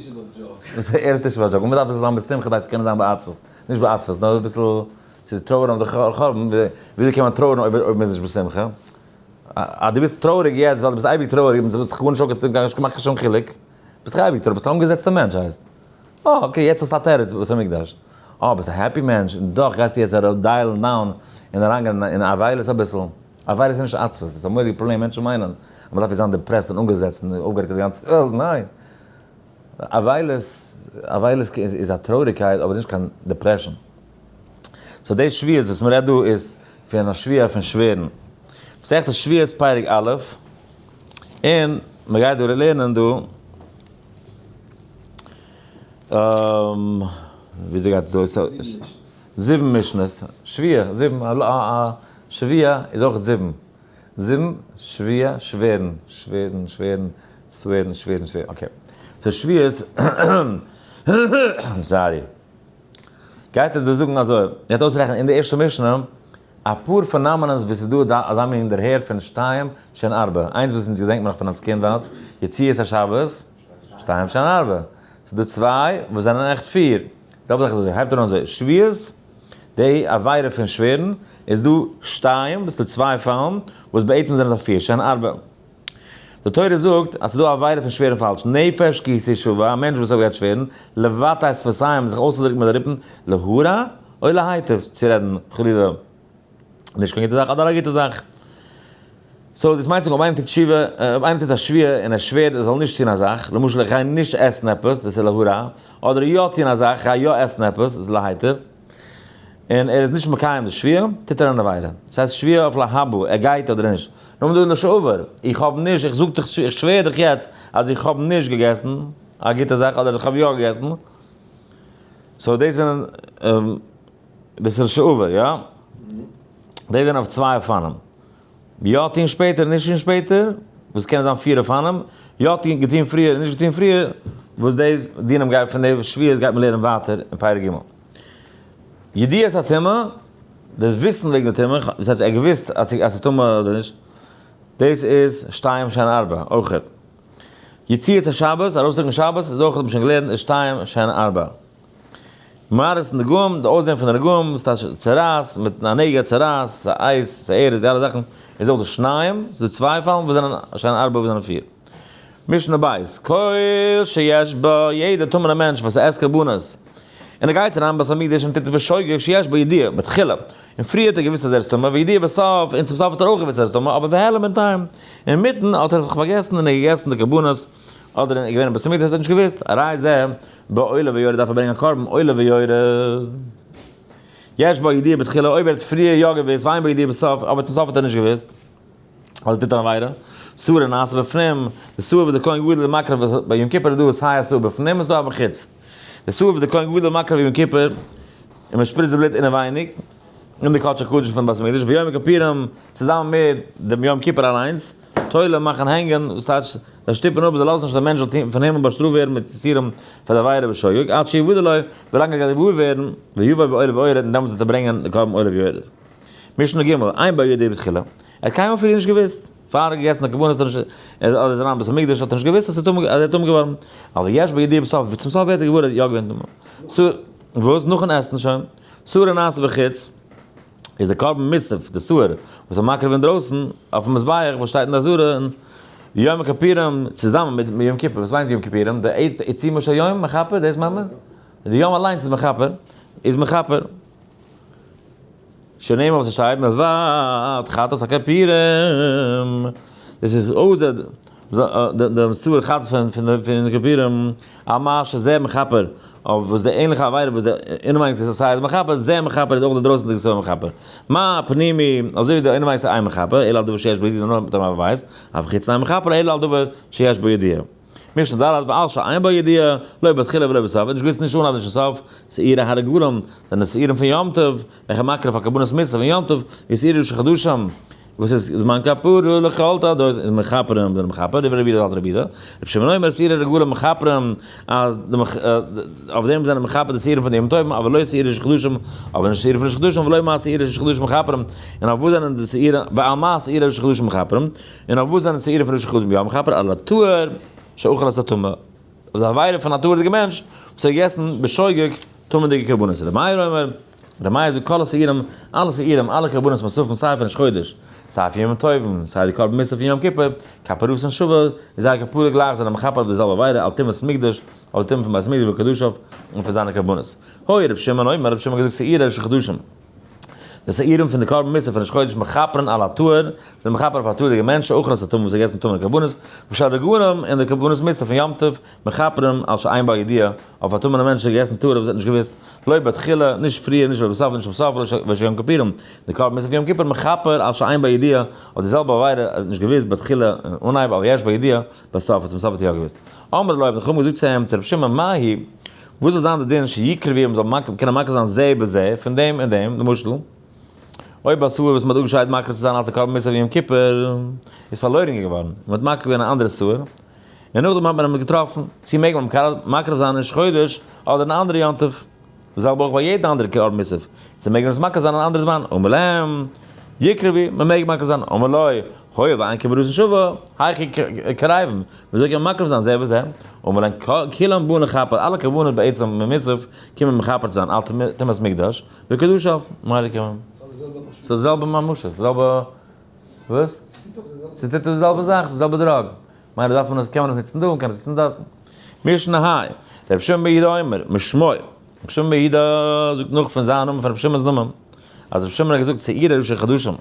דאס איז ערב תשעה באב joke, און מען דארף אביסל זיין בשמחה כדי צו קענען זיין בעצבות. נישט בעצבות, נאר אביסל ס'איז טרויערן אויף די חורבן, וויאזוי קען מען טרויערן אויב מען איז נישט בשמחה? אז דו ביסט טרויעריג יעצט ווייל דו ביסט אייביג טרויעריג און דו ביסט גארנישט אויפגעטון, גארנישט געמאכט קיין שום חילוק, ביסט דאך אייביג טרויעריג, ביסט א אנגעזעצטע מענטש הייסט. אה okay יעצט האסטו א תירוץ בית המקדש. אה ביסט א happy מענטש און דאך גייסטו יעצט אראפ dial ן down און אריינגיין אין אבילות אביסל. אבילות איז נישט עצבות, עס איז א מורא'דיגע פראבלעם מענטשן מיינען אז מען דארף יעצט זיין depressed און אנגעזעצט און אויפגערעגט אויף די גאנצע וועלט, ניין! אבילות אבילות איז א טרויעריגקייט אבער נישט קיין depression. so די שבועות וואס מען רעדט דא איז פון א שבועה פון שווערן. מסכת שבועות פרק א', און מען גייט דא לערנען דא וויאזוי גייט עס אויס? זיבן משנה'ס, שבועה, זיבן, א שבועה איז אויך זיבן, זיבן, שבועה, שווערן, שווערן, שווערן, swear ן, שווערן, שווערן, okay. so שבועות, sorry. גייט ער דא זאגן אזוי, ער גייט אויסרעכענען אין די ערשטע משנה אפאר phenomenons וואו ס'איז דא אזא מין דערהער פון שתיים שהן ארבע, איינס וואס אונז געדענקט מען נאך פון אלס קינדווייז, יציאת השבת, שתיים שהן ארבע. ס'איז דא צוויי וואס זענען עכט פיר. זעלבע זאך איז אזוי, הייבט ער אן אזוי, שבועות, די עבירה פון שווערן, איז דא שתיים, ס'איז דא צוויי פאלן, וואס בעצם זענען זיי פיר, שהן ארבע. די תורה זאגט אז ס'איז דא א עבירה פון שווערן פאלש, נפש כי תשבע, א מענטש וואס האט געהאט שווערן, לבטא שפתיים, זיך אויסצודרוקן מיט די ליפן, להרע או להיטיב, צו רעדן חלילה נישט קיין גוטע זאך אדער א גוטע זאך. so דאס מיינט זאגן אויב איינער טוט תשובה, אויב איינער טוט א שבועה און ער שווערט ער זאל נישט טון א זאך, למשל איך גיי נישט עסן עפעס, דאס איז להרע, אדער יא טון א זאך, איך גיי יא עסן עפעס, דאס איז להיטיב. און ער איז נישט מקיים די שבועה, טוט ער אן עבירה. דאס הייסט שבועה אויף להבא, ער גייט אדער נישט. נאר דא לשעבר, איך האב נישט, איך זאג דיך, איך שווער דיך יעצט אז איך האב נישט געגעסן א גוטע זאך אדער איך האב יא געגעסן. so דאס זענען, דאס איז לשעבר, יא? דאס זענען אויף צוויי אופנים. יא טון שפעטער און נישט טון שפעטער, וואס קען זיין פיר אופנים, יא טון, געטון פריער און נישט געטון פריער, וואס דאס דינים גייט פון די שבועות גייט מען לערנען ווייטער אין פרק ג'. ידיעת הטומאה, דאס וויסן וועגן די טומאה, דאס הייסט ער האט געוואוסט אז ס'איז טמא אדער נישט, דאס איז שתיים שהן ארבע, אויכעט. יציאת השבת, ארויסטראגן שבת, איז אויך, האט מען שוין געלערנט, איז שתיים שהן ארבע. מראות נגעים, די אויסזען פון די נגעים, ס'טייטש צרעת, מיט א נגע צרעת, שערות, שערות, די אלע זאכן, איז אויך די שניים, ס'איז דא צוויי פאלן וואס זענען שהן ארבע וואס זענען פיר. משנה בית, כל שיש בו, יעדער טמא'נער מענטש וואס עסט קרבנות, און ער גייט אריין בית המקדש און טוט בשוגג שיש בו ידיעה, בתחילה, און פריער האט ער געוואוסט אז ער איז טמא, וידיעה בסוף, און צום סוף האט ער אויך געוואוסט אז ער איז טמא, אבער והעלים בינתיים, אינמיטן האט ער זיך פארגעסן און ער האט געגעסן די קרבנות, אדער ער איז געווען אין בית המקדש האט ער נישט געוואוסט, הרי זה בעולה ויורד דארף ער ברענגען א קרבן עולה ויורד. יש בו ידיעה בתחילה, אויב ער האט פריער יא געוואוסט, ואין בו ידיעה בסוף, אבער צום סוף האט ער נישט געוואוסט. אז ער טוט אן עבירה, שעיר הנעשה בפנים, די שעיר וואס די כהן גדול איז מקריב ביי יום כיפור איז דא סיי א שעיר בפנים און ס'איז דא א בחוץ. די שעיר וואס די כהן גדול איז מקריב יום כיפור און מען שפריצט די בלוט אינעווייניג. אין די קדשי קדשים פון בית המקדש, ויום הכפורים צוזאמען מיט דעם יום כיפור אליינס, תולה מאכן הענגען, וואס טייטש זיי שטופן אפ, זיי לאזן נישט דער מענטש זאל פון הימל באשטראפט ווערן מיט יסורים פאר די עבירה בשוגג, עד שיוודע לו, ווילאנג ער גייט געוואר ווערן, ויבא בעולה ויורד, און דעמאלטס וועט ער ברענגען די קרבן עולה ויורד. משנה ג', אין בידוע בתחילה, ער האט קיינמאל פריער נישט געוואוסט, פאר ער האט געגעסן די קרבנות האט ער נישט, אדער איז אריין אין בית המקדש האט ער נישט געוואוסט אז ער איז טמא געווארן, אבל יש בידוע בסוף, צום סוף ווערט ער געוואר אז ער איז יא געווען טמא. וואס? נאכן עסן שוין? שעיר הנעשה בחוץ איז די קרבן מוסף, די שעיר וואס איז מקריב אינדרויסן אויפן מזבח וואס שטייט אין די עזרה און יום הכפורים צוזאמען מיט יום כיפור, וואס מיינט יום כיפורים? די עיצומו של יום מכפר, דאס מיינט מען? די יום אליינס איז מכפר, איז מכפר. שנאמר וואס עס שטייט מבעד חטאת הכפורים, דאס איז אויסער דעם שעיר חטאת פון די כפורים, על מה שזה מכפר, אויף וואס די ענליכע עבירה וואס די אינעווייניגסטע שעיר איז מכפר, זה מכפר איז אויך די דרויסנדיגע שעיר מכפר. מה פנימי, אזוי ווי די אינעווייניגסטע איין מכפר, אלא על דבר שיש בידיעה נאר מיט א באווייז, אף חיצון אין מכפר אלא על דבר שיש בידיעה. משנה ד' ועל שאין בידיעה, לא בתחילה ולא בסוף, נישט געוויסט נישט אנהייב נישט אין סוף, שעירי הרגלים, זענען שעירים פון יום טוב, וועלכע מקריב פאר קרבנות מוסף אין יום טוב, ווי שעירי ראש חדשים, וואס איז זמן כפרה לכל תולדות, איז מכפרים זענען מכפר, דברי רבי יהודה האלט רבי יהודה, רבי שמעון אומר שעירי הרגלים מכפרים, אז אויף דעם זענען מכפר די שעירים פון די ימים טובים, אבל לא שעירי ראש חדשים, אבער נישט שעירים פון ראש חדשים, ולא מה שעירי ראש חדשים מכפרים, און אויף וואס זענען די שעירים, ועל מה שעירי ראש חדשים מכפרים, און אויף וואס זענען שעירים פון ראש חדשים יא מכפר, על הטהור שאכל את הטמא, אויף די עבירה פון א טהור'דיגע מענטש וואס האט געגעסן בשוגג טמא'דיגע קרבנות, רבי מאיר אומר, רבי מאיר זאגט כל השעירים, אלע שעירים, אלע קרבנות מוספים סיי פון ראש חודש, סיי פון ימים טובים, סיי די קרבן מוסף פון יום כיפור, כפרתן שווה, איז זייער כפרה גלייך זענען מכפר אויף די זעלבע עבירה, על טומאת מקדש, אויף די טומאה פון בית המקדש וקדשיו, און פון זיינע קרבנות. היה רבי שמעון אומר, רבי שמעון האט געזאגט שעירי ראש חדשים. די שעירים פון די קרבן מוסף פון ראש חודש מכפרין על הטהור, זענען מכפר אויף א טהור'דיגע מענטש, שאכל את הטמא וואס האט געגעסן טמא'נע קרבנות, ושל רגלים און די קרבנות מוסף פון יום טוב, מכפרים על שאין בידיעה, אויף א טמא'נע מענטש האט געגעסן טהור וואס האט נישט געוואוסט, לא בתחילה, נישט פריער, נישט בסוף, נישט בסוף, ושל יום כיפורים, די קרבן מוסף יום כיפור מכפר על שאין בידיעה, אויף די זעלבע עבירה, האט נישט געוואוסט בתחילה, אנהייב, אבל יש בידיעה, בסוף, צום סוף האט ער יא געוואוסט. אמר לו, האבן די חכמים געזאגט צו אים, צו רבי שמעון, מה היא? וואס זאל זיין די דין שיקרבו אז מ'זאל קענען מקריב זיין זה בזה, פון דעם און דעם, למשל, אויב א שעיר וואס מ'האט אפגעשיידט מקריב צו זיין אלס א קרבן מוסף יום כיפור איז פארלוירן געווארן, און מ'האט מקריב געווען א אנדערע שעיר, און נאכדעם האט מען אים געטראפן, צו מעג מען מקריב זיין ראש חודש אדער אין א אנדערע יום טוב? דאס זעלבע אויך ביי יעדע אנדערע קרבן מוסף, צו מעג מען עס מקריב זיין אין א אנדערע זמן? אמר להם, יקרבו, מען מעג מקריב זיין, אמר לו, הואיל ואין כפרתן שווה, היכי קריבין, וויאזוי קען מען מקריב זיין זה וזה? אמר להם, כולם באין לכפר, אלע קרבנות בעצם ממוסף קומען מכפר צו זיין על טומאת מקדש וקדשיו, ממילא קען מען. ס'איז די זעלבע ממשות, די זעלבע, וואס? ס'טוט דאך די זעלבע זאך, די זעלבע drug. מילא דארף מען עס, קען מען עס נוצן דא און קען עס נוצן דארטן. משנה ה', רבי שמעון בן יהודה אומר, משמו, רבי שמעון בן יהודה זאגט נאך פון זיין נאמען, פון רבי שמעון'ס נאמען, אז רבי שמעון האט געזאגט שעירי ראשי חדשים,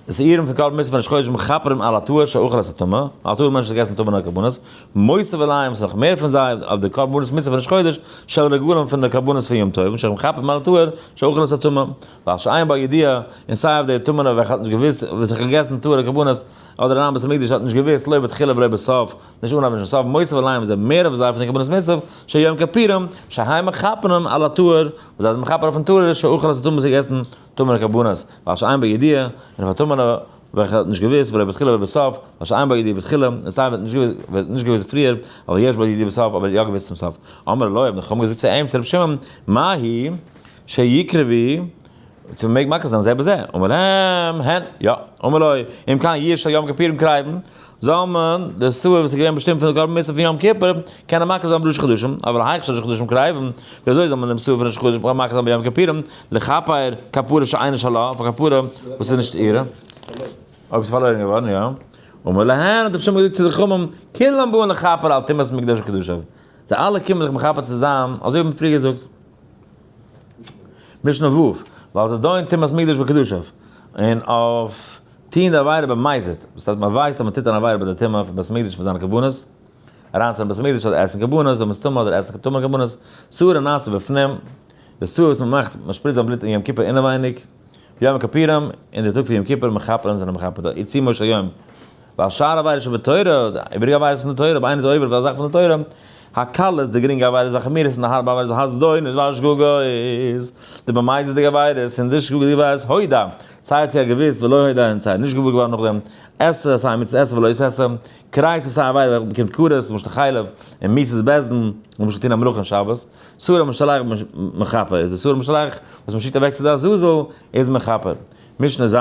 די שעירים פון קרבן מוסף פון ראש חודש מכפרים על הטהור שאכל את הטמא, א טהור מענטש האט געגעסן טמא'נע קרבנות, מוסיף עליהם, ס'איז נאך מער פון זיי, אויף די קרבנות מוסף פון ראש חודש, של רגלים פון די קרבנות פון יום טוב, שמכפרים על הטהור שאכל את הטמא, ועל שאין בידיעה, און סיי אויף די טמא'נע וועלכע האט נישט געוואוסט וואס איך האב געגעסן טהור'ע קרבנות, אדער אריין בית המקדש האט נישט געוואוסט לא בתחילה ולא בסוף, נישט אנהייב נישט סוף, מוסיף עליהם איז ער מער אויף זיי פון די קרבנות מוסף, של יום כיפורים, שהיו מכפרים על הטהור, וואס זיי זענען מכפר אויפן טהור, שאכל את הטמא וואס האט געגעסן טמא'נע קרבנות, ועל שאין בידיעה, און אויף א טמא'נע וועלכע האט נישט געוואוסט ולא בתחילה ולא בסוף, ועל שאין בידיעה בתחילה, און סיי ווען האט נישט געוואוסט פריער, אבל יש בידיעה בסוף, אבער האט יא געוואוסט צום סוף. אמר לו, האבן די חכמים געזאגט צו אים, צו רבי שמעון, מה היא שיקרבו צו מ'מעג מקריב זיין זה בזה, אמר להם, הן, יא, אמר לו, אם כן יהיה של יום כיפורים קריבין, זאל מען די שעיר וואס איז געווען באשטימט פון די קרבן מוסף פון יום כיפור, קענען מקריב זיין בראש חדשים, אבל היאך של ראש חדשים קריבין, ווי אזוי זאל מען דעם שעיר פון ראש חודש מקריב זיין ביום כיפורים, לכפר כפרה שאינה שלה, פאר כפרה וואס איז נישט אירע. אויב איז פארלוירן געווארן, יא. אמר להן, האט רבי שמעון געזאגט צו די חכמים, כולם באין לכפר על טומאת מקדש וקדשיו, זיי אלע קומען זיך מכפר צו זיין, אזוי ווי מ'האט פריער געזאגט. משנה ו', ווייל זיי דאין טומאת מקדש וקדשיו, און אויף טוהן די עבירה במזיד, דאס הייסט מען ווייסט אז מען טוט אן עבירה ביי די טומאה פון בית המקדש פון זיינע קרבנות, אריין צו בית המקדש אדער עסן קרבנות, און מסתמא אדער עסן טמא'נע קרבנות, שעיר הנעשה בפנים, די שעיר וואס מען מאכט, מען שפריצט זיין בלוט אין יום כיפור אינעווייניג, יום הכפורים, אין די טאג פון יום כיפור מכפרין זענען מכפר די עיצומו של יום, ועל שאר עבירות שבתורה, די איבעריגע עבירות פון די תורה, אויב איינער איז עובר אויף א זאך פון די תורה, הקלות די גרינגע עבירות והחמורות און די הארבע עבירות והזדונות והשגגות די במזיד'דיגע עבירות און די שגגה'דיגע עבירות הודע סיי צו ער האט געוואוסט ולא הודע און סיי ער איז נישט געוואר געווארן נאכדעם עשה סיי מצות עשה ולא תעשה כריתות סיי עבירה וועלכע באקומט כרת למשל חלב און מיתת בית דין למשל טון א מלאכה אין שבת שעיר המשתלח מכפר איז די שעיר המשתלח וואס מען שיקט אוועק צו די עזאזל איז מכפר. משנה ז',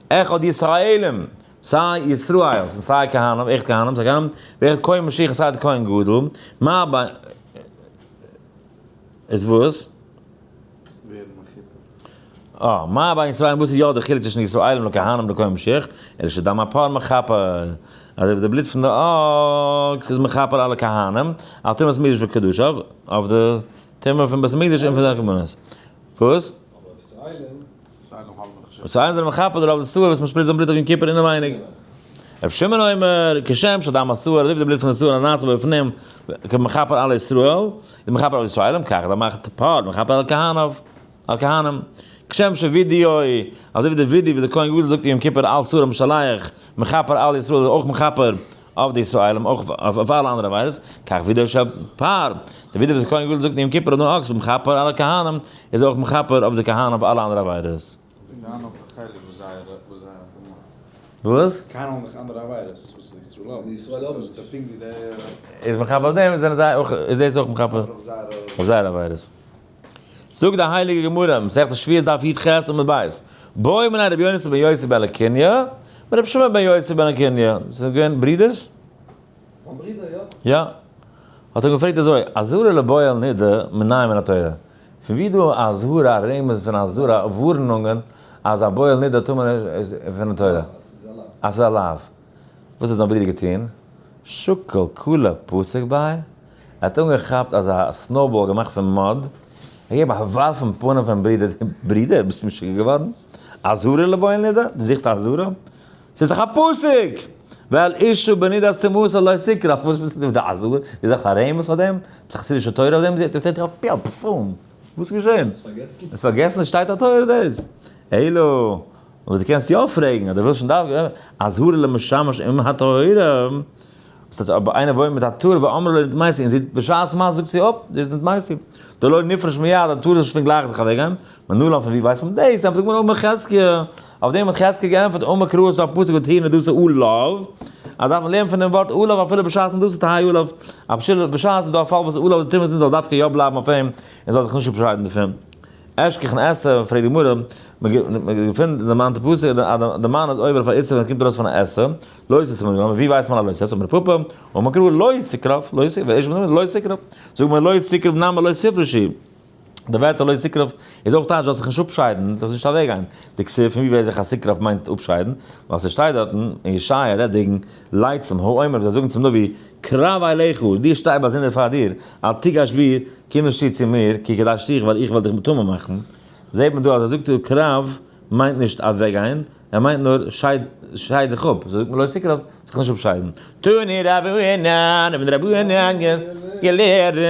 אחד ישראלים, סיי ישראל'ס און סיי כהנים, אחד כהנים, סיי כהנים, ואחד כהן משיח און סיי די כהן גדול, מה ב. איז וואס? ווערן מכופר. אה, מה בין ישראלים, וואס איז יא די חילוק צווישן ישראלים לכהנים לכהן משיח? אלא שדם הפר מכפר, אזוי ווי די בלוט פון די אקס איז מכפר אלע כהנים, על טומאת מקדש וקדשיו, אויף די טומאה פון בית המקדש און פון זיינע קרבנות. וואס? אבער ישראלים. ישראלים זענען מכפר דערויף די שעיר וואס מען שפריצט זיין בלוט אויף יום כיפור אינעווייניג. רבי שמעון אומר, כשם שדם השעיר, אזוי ווי די בלוט פון די שעיר הנעשה בפנים, מכפר על ישראל, איז מכפר על ישראלים, כך דם הפר, מכפר על כהניו, על כהנים. כשם שווידוי, אזוי ווי די ווידוי וואס די כהן גדול זאגט יום כיפור על שעיר המשתלח, מכפר על ישראל איז אויך מכפר אויף די ישראלים, אויך אויף אלע אנדערע עבירות, כך וידוי של פר, די וידוי וואס די כהן גדול זאגט יום כיפור אויף דעם אקס, מכפר על הכהנים, איז אויך מכפר אויף די כהנים אויף אלע אנדערע עבירות. די כהנים האבן א חלק וואס זייערע וואס זיי האבן. וואס? כהנים האבן דאך אנדערע עבירות וואס די ישראל האבן. די ישראל האבן נישט. פונקט ווי די. איז מכפר אויף דעם זענען זיי אויך איז דאס אויך מכפר אויף זייערע עבירות. זאגט די הייליגע גמרא, מסכת שבועות דף י"ח עמוד ב', בעו מיניה רבי יונתן בן יוסי בן לקוניא, מרבי שמעון בן יוסי בן לקוניא, זיי זענען געווען ברידערס? זיין ברודער יא. יא. האט ער געפרעגט אזוי, אזהרה לבועל נידה מנין מן התורה? פון ווי דא אזהרה א רמז פון אזהרה ווארענונגען אז א בועל נידה טאר מען נישט פון די תורה? אז ס'איז א לאו. וואס האט זיין ברודער געטון? שקל קלא פסק ביה, ער האט אנגעכאפט אזא snowball געמאכט פון mud, ער געגעבן א ווארף אין פנים פון ברודער, ברודער ביסט משוגע געווארן? אזהרה לבועל נידה? דו זוכסט א אזהרה? ס'איז דאך א פסוק! ואל אשה בנדת טומאתה לא תקרב, וואס ביסטו מיט די אזהרה? דו זוכסט א רמז פאר דעם? ביסט א חסידישע תורה אויף דעם? זעט ער פיו פום! וואס איז געשען? האסט פארגעסן עס שטייט א תורה דאס? אלא אבער דו קענסט יא פרעגן אז דו ווילסט שוין דווקא אזהרה למשמש עם הטהורה, וואס טייטש אויב איינער וואוינט מיט א טהור ואמרה לו נטמאתי און זי בשעת מעשה זאגט זי אפ דאס איז נטמאתי, דלא נפרש מיד א טהור זאל נישט פון גלייך זיך אוועקגיין, מנלן פון ווי ווייסט מען דאס? ענטפערט די גמרא אמר חזקיה, אויף דעם האט חזקיה געענטפערט אמר קרא ס'דא א פסוק ותהי נדתה עליו, אז דארף מען לערנען פון דעם ווארט עליו אפילו בשעת נדתה תהא עליו, בשעת איז דא א פאל וואס עליו די טומאת נדה זאל דווקא יא בלייבן אויף אים און זאל זיך נישט אפשיידן דערפון. אשכחן עשה, פרעגט די גמרא, מען געפינט אין די מאן פסוק אז די מאן איז עובר אויף א איסור ווען עס קומט ארויס פון א עשה, לא תעשה מן ווי ווייסט מען א לא תעשה, אמר פפא, אמר קרא לא תקרב, לא תקרב, ואיש בן לא תקרב, זאגט מען לא תקרב נמי לא תפרשי, די ווערטער לא תקרב איז אויך טייטש זאלסט זיך נישט אפשיידן, זאלסט נישט אוועקגיין, די כתיב פון ווי ווייס איך אז תקרב מיינט אפשיידן, ווייל ס'שטייט דארטן אין ישעיה רעדט וועגן לייצים, האומר וואס זיי זאגן צום נביא, קרב אליך, דו שטיי באזונדער פאר דיר, אל תגש בי, קום נישט צו צו מיר, כי קדשתיך, ווייל איך וועל דיך מטמא מאכן. זעט מען דא אז ער זאגט דא קרב מיינט נישט אוועקגיין, ער מיינט נאר שייד שייד זיך אפ, זאגט מען לא תקרב, זיך נישט אפשיידן. תנו רבנן, האבן די רבנן געלערנט,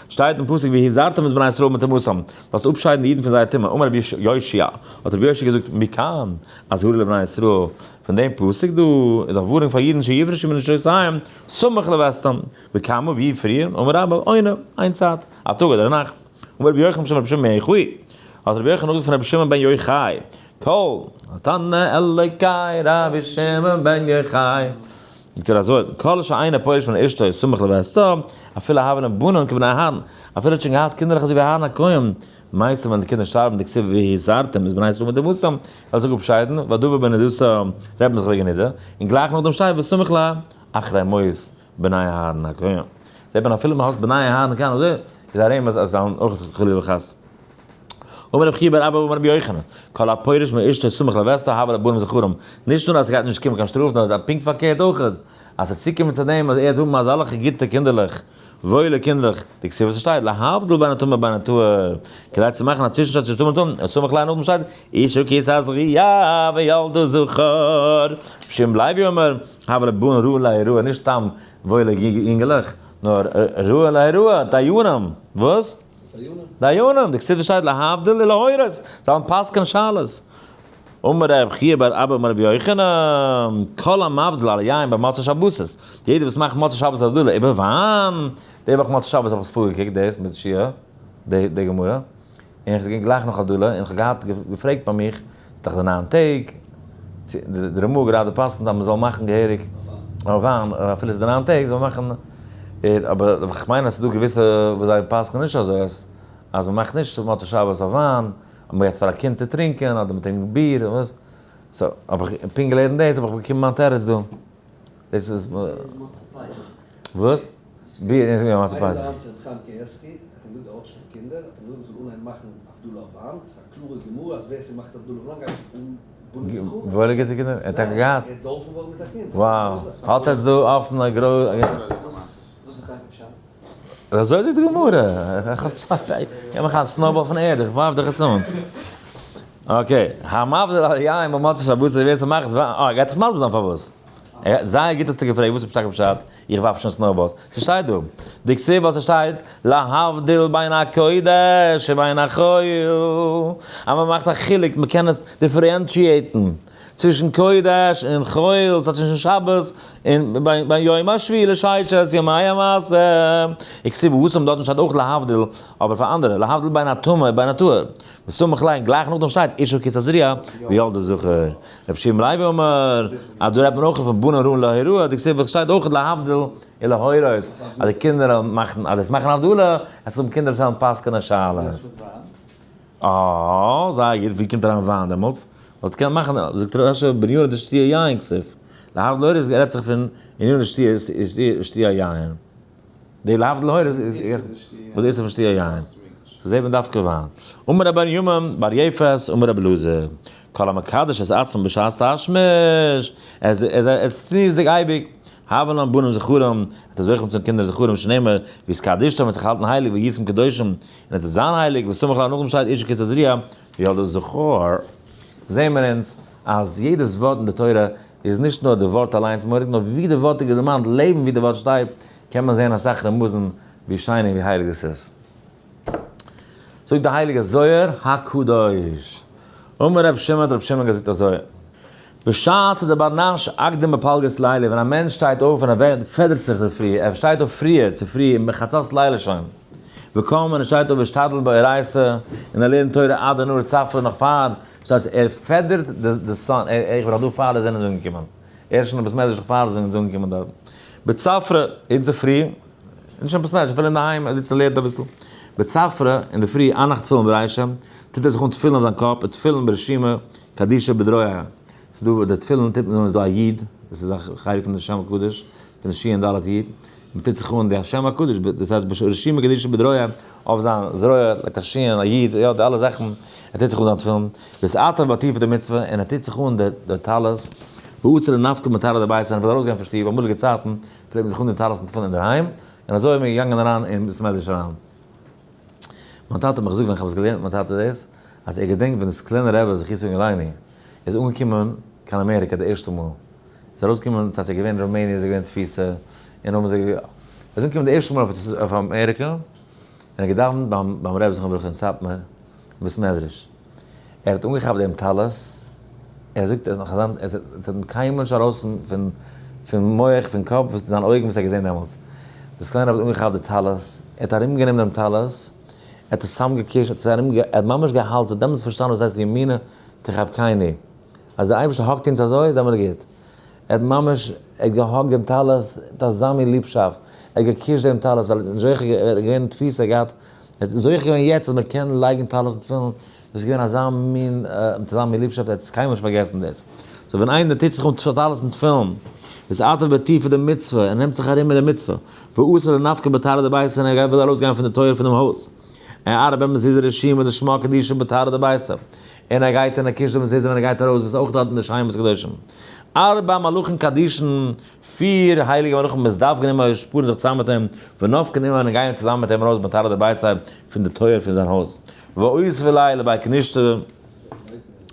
שטייט אין פסוק והזרתם את בני ישראל מטומאתם, זאלסט אפשיידן די אידן פון זייער טומאה, אמר רבי יאשיה, האט רבי יאשיה געזאגט, מכאן אזהרה לבני ישראל, פון דעם פסוק דא איז א ווארענונג פאר אידן שיפרשו מנשותיהם סמוך לווסתם, וכמה ווי פריער, אמר רבה, עונה, איין צייט, א טאג אדער א נאכט, אמר רבי יוחנן בשם רבי שמעון בן יוחאי, האט רבי יוחנן נאכגעזאגט פון רבי שמעון בן יוחאי, כל התנא אלוקי רבי שמעון בן יוחאי, זאגט ער אזוי, כל שאינו פורש מן אשתו סמוך לווסתו, אפילו הוה לן בנין כבני אהרן, אפילו האט שוין געהאט קינדערלעך אזוי ווי אהרן הכהן, מייסטער ווען די קינדער שטארבן דכתיב והזרתם את בני ישראל מטומאתם, זאל זיך אפשיידן, והדבר בנדתה רעדט מען זיך וועגן נידה, און גלייך נאכדעם שטייט וסמוך לה אחרי מות בני אהרן הכהן. זעט מען אפילו מען האסט בני אהרן הכהן אזוי איז א רמז אז זיי האבן אויך חלילה וחס. אמר רבי חייא בר אבא אמר רבי יוחנן, כל הפורש מאשתו סמוך לווסתה הוה לבנים זכרים, נישט נאר אז ס'גייט נישט קומען קיין שטראף נאר פונקט פארקערט אויך, אז ס'וועט צוקומען צו דעם אז ער וועט האבן אזאלעכע גוטע קינדערלעך, וואוילע קינדערלעך, דכתיב וואס ס'שטייט, להבדיל בין הטמא ובין הטהור, כדי צו מאכן א צווישנשייד צווישן טמא און טהור, סמוך ליין אויבן שטייט, אשה כי תזריע וילדה זכר, רבי שמעון בן לוי אומר, הוה לבן ראוי להוראה, נישט סתם וואוילע יונגעלעך, נאר ראוי להוראה, דיינים, וואס? דיינים, דכתיב וואס שטייט להבדיל ולהורות, זיי זאלן פסק'ענען שאלות. אמר רב חייא בר אבא אמר רבי יוחנן, כל המבדיל על יין במוצאי שבתות, יעדער וואס מאכט מוצאי שבת הבדלה איבער וויין, די וואך מוצאי שבת האב איך עס פארגעקוקט דאס מיט שיע, די גמרא, און איך בין גלייך נאך הבדלה, און איך האב געהאט געפרעגט ביי מיך, ס'איז דאך די ניין טעג, צו די רמ"א גראדע פסק'נט אז מ'זאל מאכן געהעריג וויין, אפילו ס'איז די ניין טעג זאל מען מאכן, אבער איך מיין אז ס'איז דא געוויסע וואס זיי פסק'נען נישט אזוי, אז מ'מאכט נישט מוצאי שבת אויף וויין, אז מ'געבט פאר א קינד צו טרינקען, אדער מ'טרינקט ביר, און וואס, so האב איך פונקט געלערנט דאס, האב איך באקומען מיין תירוץ דא. דאס איז. וואס? ביר איז געווען מצה פסח. איינער איז אריין צו רבי חיים קניבסקי, ער האט אים געזאגט ער האט נישט קיין קינדער, האט אים געזאגט מ'זאל אנהייבן מאכן הבדלה אויף וויין, ס'איז א קלארע גמרא אז ווער ס'מאכט הבדלה אויף וויין גייט אן בנים זכרים. וואוילע גוטע קינדער, ער האט טאקע געהאט. ער איז געהאלפן געווארן מיט א קינד. wow, האט עטס דא אפן א גרוי. וואס איז טאקע פשט? אזוי זאגט די גמרא, איך האב צייט, איך מאך א snowball פון ערד, איך ווארף דיך עס אן. okay, המבדיל על יין במוצאי שבת, ווער ס'מאכט וויין, אה, ער גייט עס מסביר זיין פארוואס. זייער גוט האסטו געפרעגט, וואס איז פשט פשט? איך ווארף שוין snowballs. ס'שטייט דא, דכתיב וואס ס'שטייט, להבדיל בין הקודש ובין החול, אז מ'מאכט א חילוק, מ'קען עס differentiate ן צווישן קודש און חול, ס'הייסט צווישן שבת און בין יום השביעי לששת ימי המעשה. וכתיב התם דארטן שטייט אויך להבדיל, אבער פאר אנדערע, להבדיל בין הטמא ובין הטהור. וסמוך ליה, גלייך נאכדעם שטייט, אשה כי תזריע וילדה זכר. רבי שמעון לוי אומר, אז דא רעדט מען אויך פון בנים ראוין להוראה, דכתיב וואס שטייט אויך להבדיל ולהורות, אז די קינדער מאכן, אז דאס מאכן הבדלה, עס האבן קינדער וואס וועלן פסק'נען שאלות. אה, זייער גוט, ווי קומט אריין וויין דעמאלטס? וואלט געקענט מאכן, זאגט רש"י, בענין דשתייה יין כתיב, להבדיל להורות רעדט זיך פון ענין דשתייה יין. די להבדיל להורות איז וואס איז פון שתייה יין. זעט מען דווקא וויין. אמר רבי בנימין בר יפת אמר רבי אלעזר, כל המקדש את עצמו בשעת תשמיש, עס איז צניעות'דיג אייביג, הויין לן בנים זכרים, עס איז זוכים צום קינדער זכרים שנאמר, והתקדשתם וועט זיך האלטן הייליג והייתם קדושים, און עס וועט זיין הייליג, וסמוך לה נאכדעם שטייט אשה כי תזריע, וילדה זכר. זעהן מיר אונז אז יעדעס ווארט אין די תורה איז נישט נאר די ווארט אליינס מורא'דיג נאר ווי די ווארט איז געדערמאנט לעבן ווי די ווארט שטייט קען מען זעהן אסאך רמזים ווי שיין און ווי הייליג דאס איז. זאגט די הייליגע זוהר הקדוש, אמר רבי שמעון האט רבי שמעון געזאגט אזוי, בשעת דבר נש אקדים בפלגות לילה, ווען א מענטש שטייט אויף און ער פעדערט זיך צופרי, ער שטייט אויף פריער צופרי מחצות לילה שוין, וקם און ער שטייט אויף והשתדל באורייתא, און ער לערנט תורה עד הנהר צפרא נאך פאר, שטייט ער פעדערט די sun, איך בין נאך דא פאר די זון איז אנגעקומען, ער איז שוין אין בית מדרש נאך פאר די זון איז אנגעקומען דארט, בצפרא אינצופרי, נישט אין בית מדרש, אפילו אינדערהיים, ער זיצט און לערנט אביסל. בצפרא, אינדערפרי, הנח תפילין ברישא, טוט ער זיך אן תפילין אויף זיין קאפ, ותפילין ברשימא קדישא בדרועא. ס'איז דא, די תפילין טוט מען אן, איז דא א יוד, דאס איז א חלק פון די שם הקדוש, פון די שין דלת יוד, מען טוט זיך אן די השם הקדוש, דאס הייסט ברשימא קדישא בדרועא, אויף זיין זרוע, לייגט א שין, א יוד, יא, די אלע זאכן, ער טוט זיך אן זיין תפילין, ואתעטף בעטיפת דמצוה, און ער טוט זיך אן די טלית, ואצל לנפקא מתרא דביתיה, און ער וויל ארויסגיין פון שטוב, אמאליגע צייטן, פלעגט מען זיך אנטון טלית און תפילין אינדערהיים, און אזוי איז מען געגאנגען אריין אין בית מדרש אריין. מיין טאטע האט מיך געזאגט ווען איך האב עס געלערנט מיט מיין טאטע דאס, אז ער געדענקט ווען די סקולענער רבי זכותו יגן עלינו איז אנגעקומען קיין אמעריקא די ערשטע מאל, איז ארויסגעקומען, ס'הייסט ער איז געווען אין רומעניע איז ער געווען אין תפיסה, און האבן זיי, ער איז אנגעקומען די ערשטע מאל אויף אמעריקא, און ער האט געדאווענט ביים ביים רבי זכרונו לברכה אין סאטמאר אין בית מדרש, ער האט אנגעכאפט דעם טלית, ער זאגט ער איז נאך אזא, עס האט אים קיינמאל נישט ארויס פון פון מח פון קאפ וואס זיינע אויגן וואס ער האט געזען דעמאלטס, דאס קליינע רבי האט אנגעכאפט די טלית, ער האט ארומגענומען דעם טלית, ער האט עס צוזאמגעקישט, ער האט עס ארום, ער האט ממש געהאלט, ער האט דעמאלטס פארשטאנען וואס הייסט ימינה תחבקני, אז דער אייבערשטער hug ט אונז אזוי זעמיר גוט, ער האט ממש, ער האט גע hug ט דעם טלית מיט אזא מין ליבשאפט, ער האט געקישט דעם טלית ווייל ער האט נישט זוכה געווען, ער איז געווען אין תפיסה, ער האט געהאט, ער האט זוכה געווען יעצט אז מען קען לייגן טלית און תפילין, דאס איז געווען אזא מין, מיט אזא מין ליבשאפט, ער האט עס קיינמאל נישט פארגעסן דאס. so ווען איינער טוט זיך אן טלית און תפילין, ואתעטף בעטיפת דמצוה, ער נעמט זיך ארום מיט די מצוה, ואתי לנפקא בתרא דביתיה און ער וויל ארויסגיין פון די טויער פונעם הויז, אערב במזוזה רשימא דשמא קדישא בתרא דביתיה, און ער גייט און ער קישט די מזוזה ווען ער גייט ארויס, וואס איז אויך דארט אין די שמות קדושים. ארבעה מלאכין קדישין, פיר הייליגע מלאכים מזדווגין עמו, שפארן זיך צוזאם מיט אים, ונפקין עמו און גייען צוזאמען מיט אים ארויס בתרא דביתיה פון די טויער פון זיין הויז. ואותבו ליה לבי כנישתא, און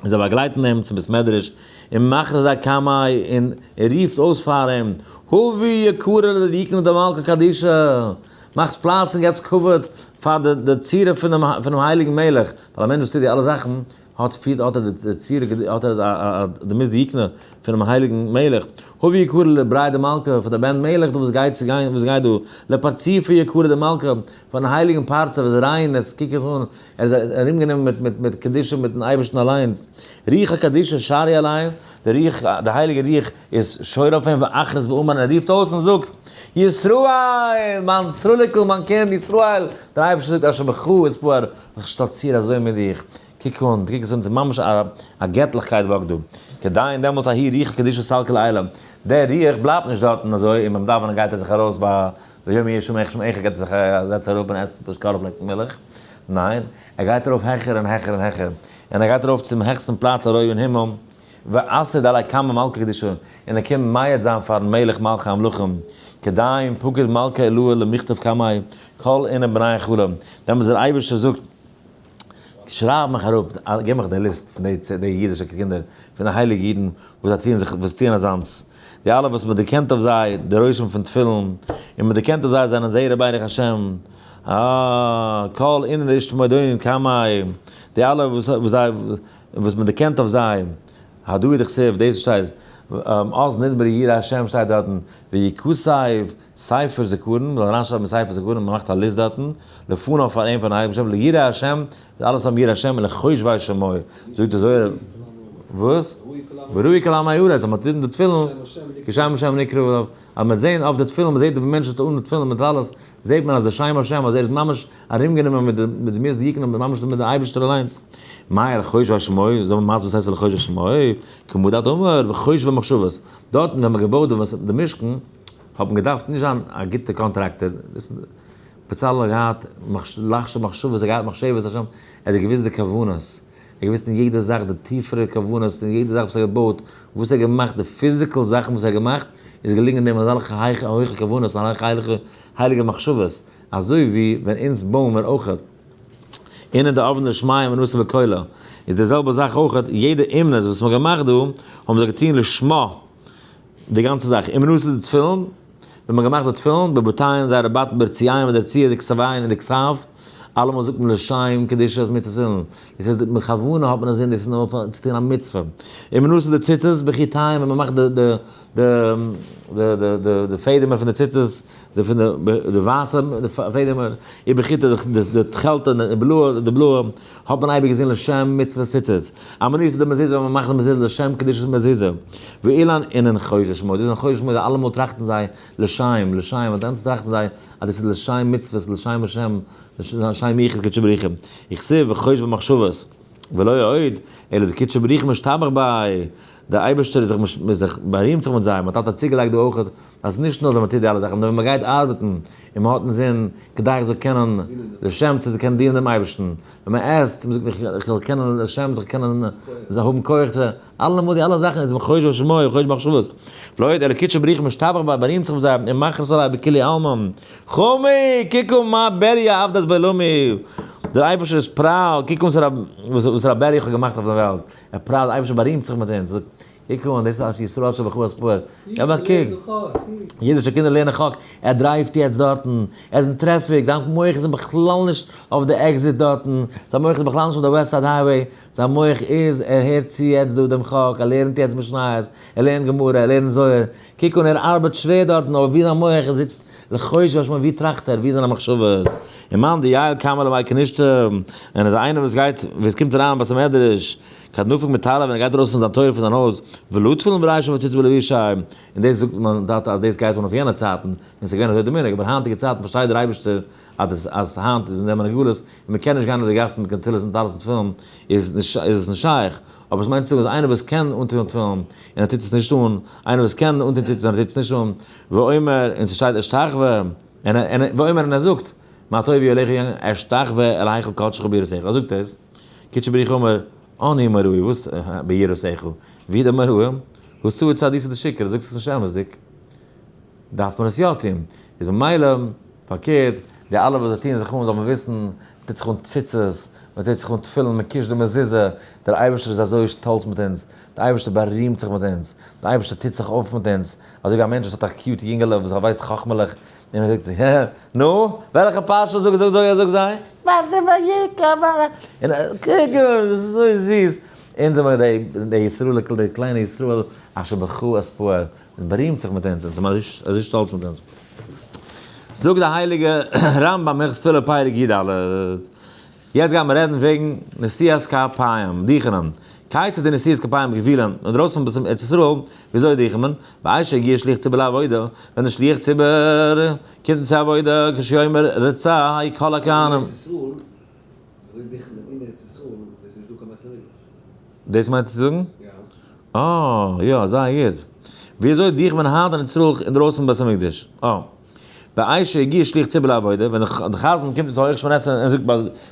זיי באגלייטן אים צום בית מדרש, ומכרזי קמיה, און ער רופט אויס פאר אים, הבו יקרא לדיוקנא דמלכא קדישא, מאכטס פלאץ און געבטס כבוד פאר די צורה פונעם הייליגן מלך, ווייל א מענטש וואס טוט די אלע זאכן. האט פירט האט ער די צורה האט ער א די מז די יקנה פונעם הייליגן מלך. הווי יקרא לבריי דמלכא פאר די בן מלך דא וואס גייט צו גיין וואס גייט דא לפרצופא יקרא דמלכא פארן הייליגן פרצוף איז ריין עס קוק איך אן ער איז ארומגענומען מיט מיט מיט קדושה מיטן אייבערשטן אליינס. רוח הקדושה שרי עליו, די רוח די הייליגע רוח איז שורה אויף אים ואכריז ואמר און ער רופט אויס און זאגט, ישראל! מיין סרוליקל מיין קינד ישראל! דער אייבערשטער זאגט אשר בך אתפאר, איך שטאלציר אזוי מיט דיך, קוק אן, קוק עס אן, ס'איז ממש א געטליכקייט וואקט דא. כדאי און דעמאלטס ההיא רוח קדישא סלקא לעילא, דער רוח בלייבט נישט דארטן אזוי און ביים דאווענען גייט ער זיך ארויס ביי ויאמר יהושע מעך שמעך גייט ער זיך א זעץ אראפ און עסט קארנפלעקס מיט מילך, ניין, ער גייט ארויף העכער און העכער און העכער, און ער גייט ארויף צום העכסטן פלאץ ארויף אין הימל, ואסהיד עלי קמא מלכא קדישא, און ער קומט מעיד זיין פארן מלך מלכי המלכים, כדין פקיד מלכא עילאה למכתב קמיה כל אינון בני היכלא, דעמאלטס דער אייבערשטער זאגט, שרייב מיך אראפ, גיב מיך די list פון די אידישע קינדער, פון די הייליגע אידן וואס זיי טוען זיך, וואס טוען אזאנס, די אלע וואס מען דערקענט אויף זיי די רושם פון תפילין, און מען דערקענט אויף זיי זענען זרע ברך השם, אה, כל אינון דאשתמודעין קמיה, די אלע וואס זיי, וואס מען דערקענט אויף זיי, הדא דכתיב, דאס שטייט, אז נדברו יראי השם שטייט דארטן, ויכתב ספר זכרון, מ'זאל אריינשרייבן אין ספר זכרון, מ'מאכט א list דארטן, לפניו פאר אים פארן הייליגן באשעפער, ליראי השם, די אלע וואס האבן יראת השם ולחושבי שמו, זאגט די זוהר, וואס? וראו כל עמי הארץ, אז מ'האט אן די תפילין, כי שם השם נקרא עליו, אז מ'וועט זען אויף די תפילין, מ'זעט ווי מענטש האט אן די תפילין מיט אלעס, זעט מען אז די שם השם, אז ער איז ממש ארומגענומען מיט די מיט די מיסט יקנה, ממש מיט די אייבערשטער אליינס. מאי לחושבי שמו, זאל מען מסביר זיין לחושבי שמו, כמו דאת אמר, וחושבי מחשבות. דארטן ווען מ'האט געבויט די משכן, האט מען געדארפט נישט זיין א גוטע contractor, בצלאל האט געהאט לחשוב מחשבות, ער האט געהאט מחשבת השם, ער האט געוואוסט די כוונות, ער האט געוואוסט אין יעדע זאך די טיפערע כוונות, אין יעדע זאך וואס ער האט געבויט, וואס ער האט געמאכט, די physical זאכן וואס ער האט געמאכט, איז געליגן אין דעם אזעלכע הויכע כוונות, אזעלכע הייליגע מחשבות, אזוי ווי ווען אונז בויען מיר אויך אין די אבני שמיא מנוסה בקולה, איז די זעלבע זאך אויך, יעדע אומנות וואס מען האט געמאכט דא, האבן זיי געטון לשמה די גאנצע זאך, אומנות איז די תפילין, ווען מ'האט געמאכט די תפילין, בבתיהם זייערע בתים ברציעיהם און די רציעה די כתביהן און די כתב, אלעמאל זאגט מען לשם קדושת מצוות תפילין, דאס איז בכוונה האט מען אינזין דאס איז נאר פאר צו טון א מצוה, אומנות איז די ציצית בחוטיהם ווען מ'מאכט די די די די די די פעדעמער פון די ציצית, די פון די די ווייסע פעדעמער, ובחוטי די די תכלת'ע און די בלויע די בלויע, האט מען אייביג געזען לשם מצוות ציצית. אומנות איז די מזוזה ווען מ'מאכט די מזוזה לשם קדושת מזוזה. ואילן אינן חושבי שמו, דאס זענען חושבי שמו, אלעמאל טראכטן זיי לשם, לשם, און דאן טראכטן זיי אז דאס איז לשם מצוות, לשם השם, לשם יחוד קודשא בריך הוא. וכתיב וחושבי מחשבות, ולא עוד, אלא דקודשא בריך הוא משתבח ביה, דער אייבערשטער איז זיך זיך בארימט זיך מיט זיי, מיין טאטע האט צוגעלייגט דא אויך אז נישט נאר ווען מען טוט די אלע זאכן, נאר ווען מען גייט ארבעטן און מען האט אינזין כדי איך זאל קענען לשם צו קענען דינען דעם אייבערשטן, ווען מען עסט, מען זאגט איך זאל קענען לשם זיך קענען זיך האבן כח צו, אלעמאל די אלע זאכן איז מען חושב שמו וחושב מחשבות, לא עוד אלא קודשא בריך הוא משתבח ביה, בארימט זיך מיט זיי, און מכריז עלי בכולי עלמא, חמי, קוק אן מה בריה עבדת בעולמי, דער אייבערשטער איז proud, קוק אן וואס ר' בערי האט געמאכט אויף דער וועלט. ער proud, אייבערשטער בארימט זיך מיט אונז, זאגט, קוק אן, דאס איז ישראל אשר בך אתפאר, געב א קוק, אידישע קינדער לערנען חק, ער דרייווט יעצט דארטן, ער איז אין טרעפיק, זיין מח איז בכלל נישט אויף די exit דארטן, זיין מח איז בכלל נישט אויף די West Side Highway, זיין מח איז, ער הערט צו יעצט דא דעם חק, ער לערנט יעצט משניות, ער לערנט גמרא, ער לערנט זוהר, קוק אן, ער ארבעט שווער דארטן, אבער ווי זיין מח זיצט, לחוש וואס ווי טראכט ער, ווי זיינע מחשבות, און מאן דיעל קמא למאי כנישתא, און איז איינער וואס גייט, וואס קומט אריין בית המדרש, כד נפיק מתרעא ווען ער גייט ארויס פון זיין טויער פון זיין הויז, ולא תפילין ברישא וציצית בלבושיה, און דאס זאגט מען דארט אז דאס גייט אן אויף יענע צייטן, ווען ס'איז געווען אזוי די מנהג, אבער היינטיגע צייטן פארשטייט דער אייבערשטער אז דאס אז היינט איז זענען מיר אין גלות, און מען קען נישט גיין אויף די גאסן מיט קיין תפילות און טלית און תפילין, איז נישט איז עס נישט שייך, אבער עס מיינט צו זאגן אז איינער וואס קען אנטון תפילין און ער טוט עס נישט אן, איינער וואס קען אנטון ציצית און ער טוט עס נישט אן, ואומר, און ס'שטייט אשתחווה, און ואומר און ער זאגט, מה טובו אוהליך יעקב, אשתחווה אל היכל קדשך ביראתך, ער זאגט עס, קודשא בריך הוא אמר, אני מראי, וואס ביראתך, ווי די מראה, הוצאה צדיסא דשיקרא, זאגסט עס נישט אמת'דיג, דארף מען עס יא טון, איז ממילא, פארקערט, די אלע וואס זיי טוען זיך אן זאל מען וויסן, מען טוט זיך אן ציצית, מען טוט זיך אן תפילין, מען קישט די מזוזה, דער אייבערשטער איז אזוי שטאלץ מיט אונז, דער אייבערשטער בארימט זיך מיט אונז, דער אייבערשטער טוט זיך אויף מיט אונז, אזוי ווי א מענטש וואס האט א cute יונגעלע וואס ער ווייסט חכמה'לעך. און מען זאגט זיי, נו, וועלכע פרשה זאג זאג זאג זאג זיי? און קוק דאס איז אזוי זיס, אונז זעמער די די ישראל'יקל די קליינע ישראל אשר בך אתפאר, מען בארימט זיך מיט אונז, אונז זעמער אזוי שטאלץ מיט אונז. זאגט די הייליגע רמב ם הלכות תפילה פרק י ד, יעצט גייען מיר רעדן וועגן נשיאת כפיים, דוכענען. כיצד די נשיאת כפיים גבולין, אינדרויסן פון ארץ ישראל, וויאזוי דוכנט מען? בעת שהגיע שליח ציבור לעבודה, ווען דער שליח ציבור קומט צו עבודה, כשיאמר רצה ה' כל הכהנים. ארץ ישראל, וויאזוי דוכנט מען אין ארץ ישראל ווען ס'איז נישטא קיין בית המקדש? דאס מיינט צו זאגן? יא. אה, יא, זייער גוט. וויאזוי דוכנט מען היינט אין ארץ ישראל אינדרויסן פון בית המקדש? אה. בעת שהגיע שליח ציבור לעבודה, ווען די חזן קומט צו הויך שמונה עשרה און זאגט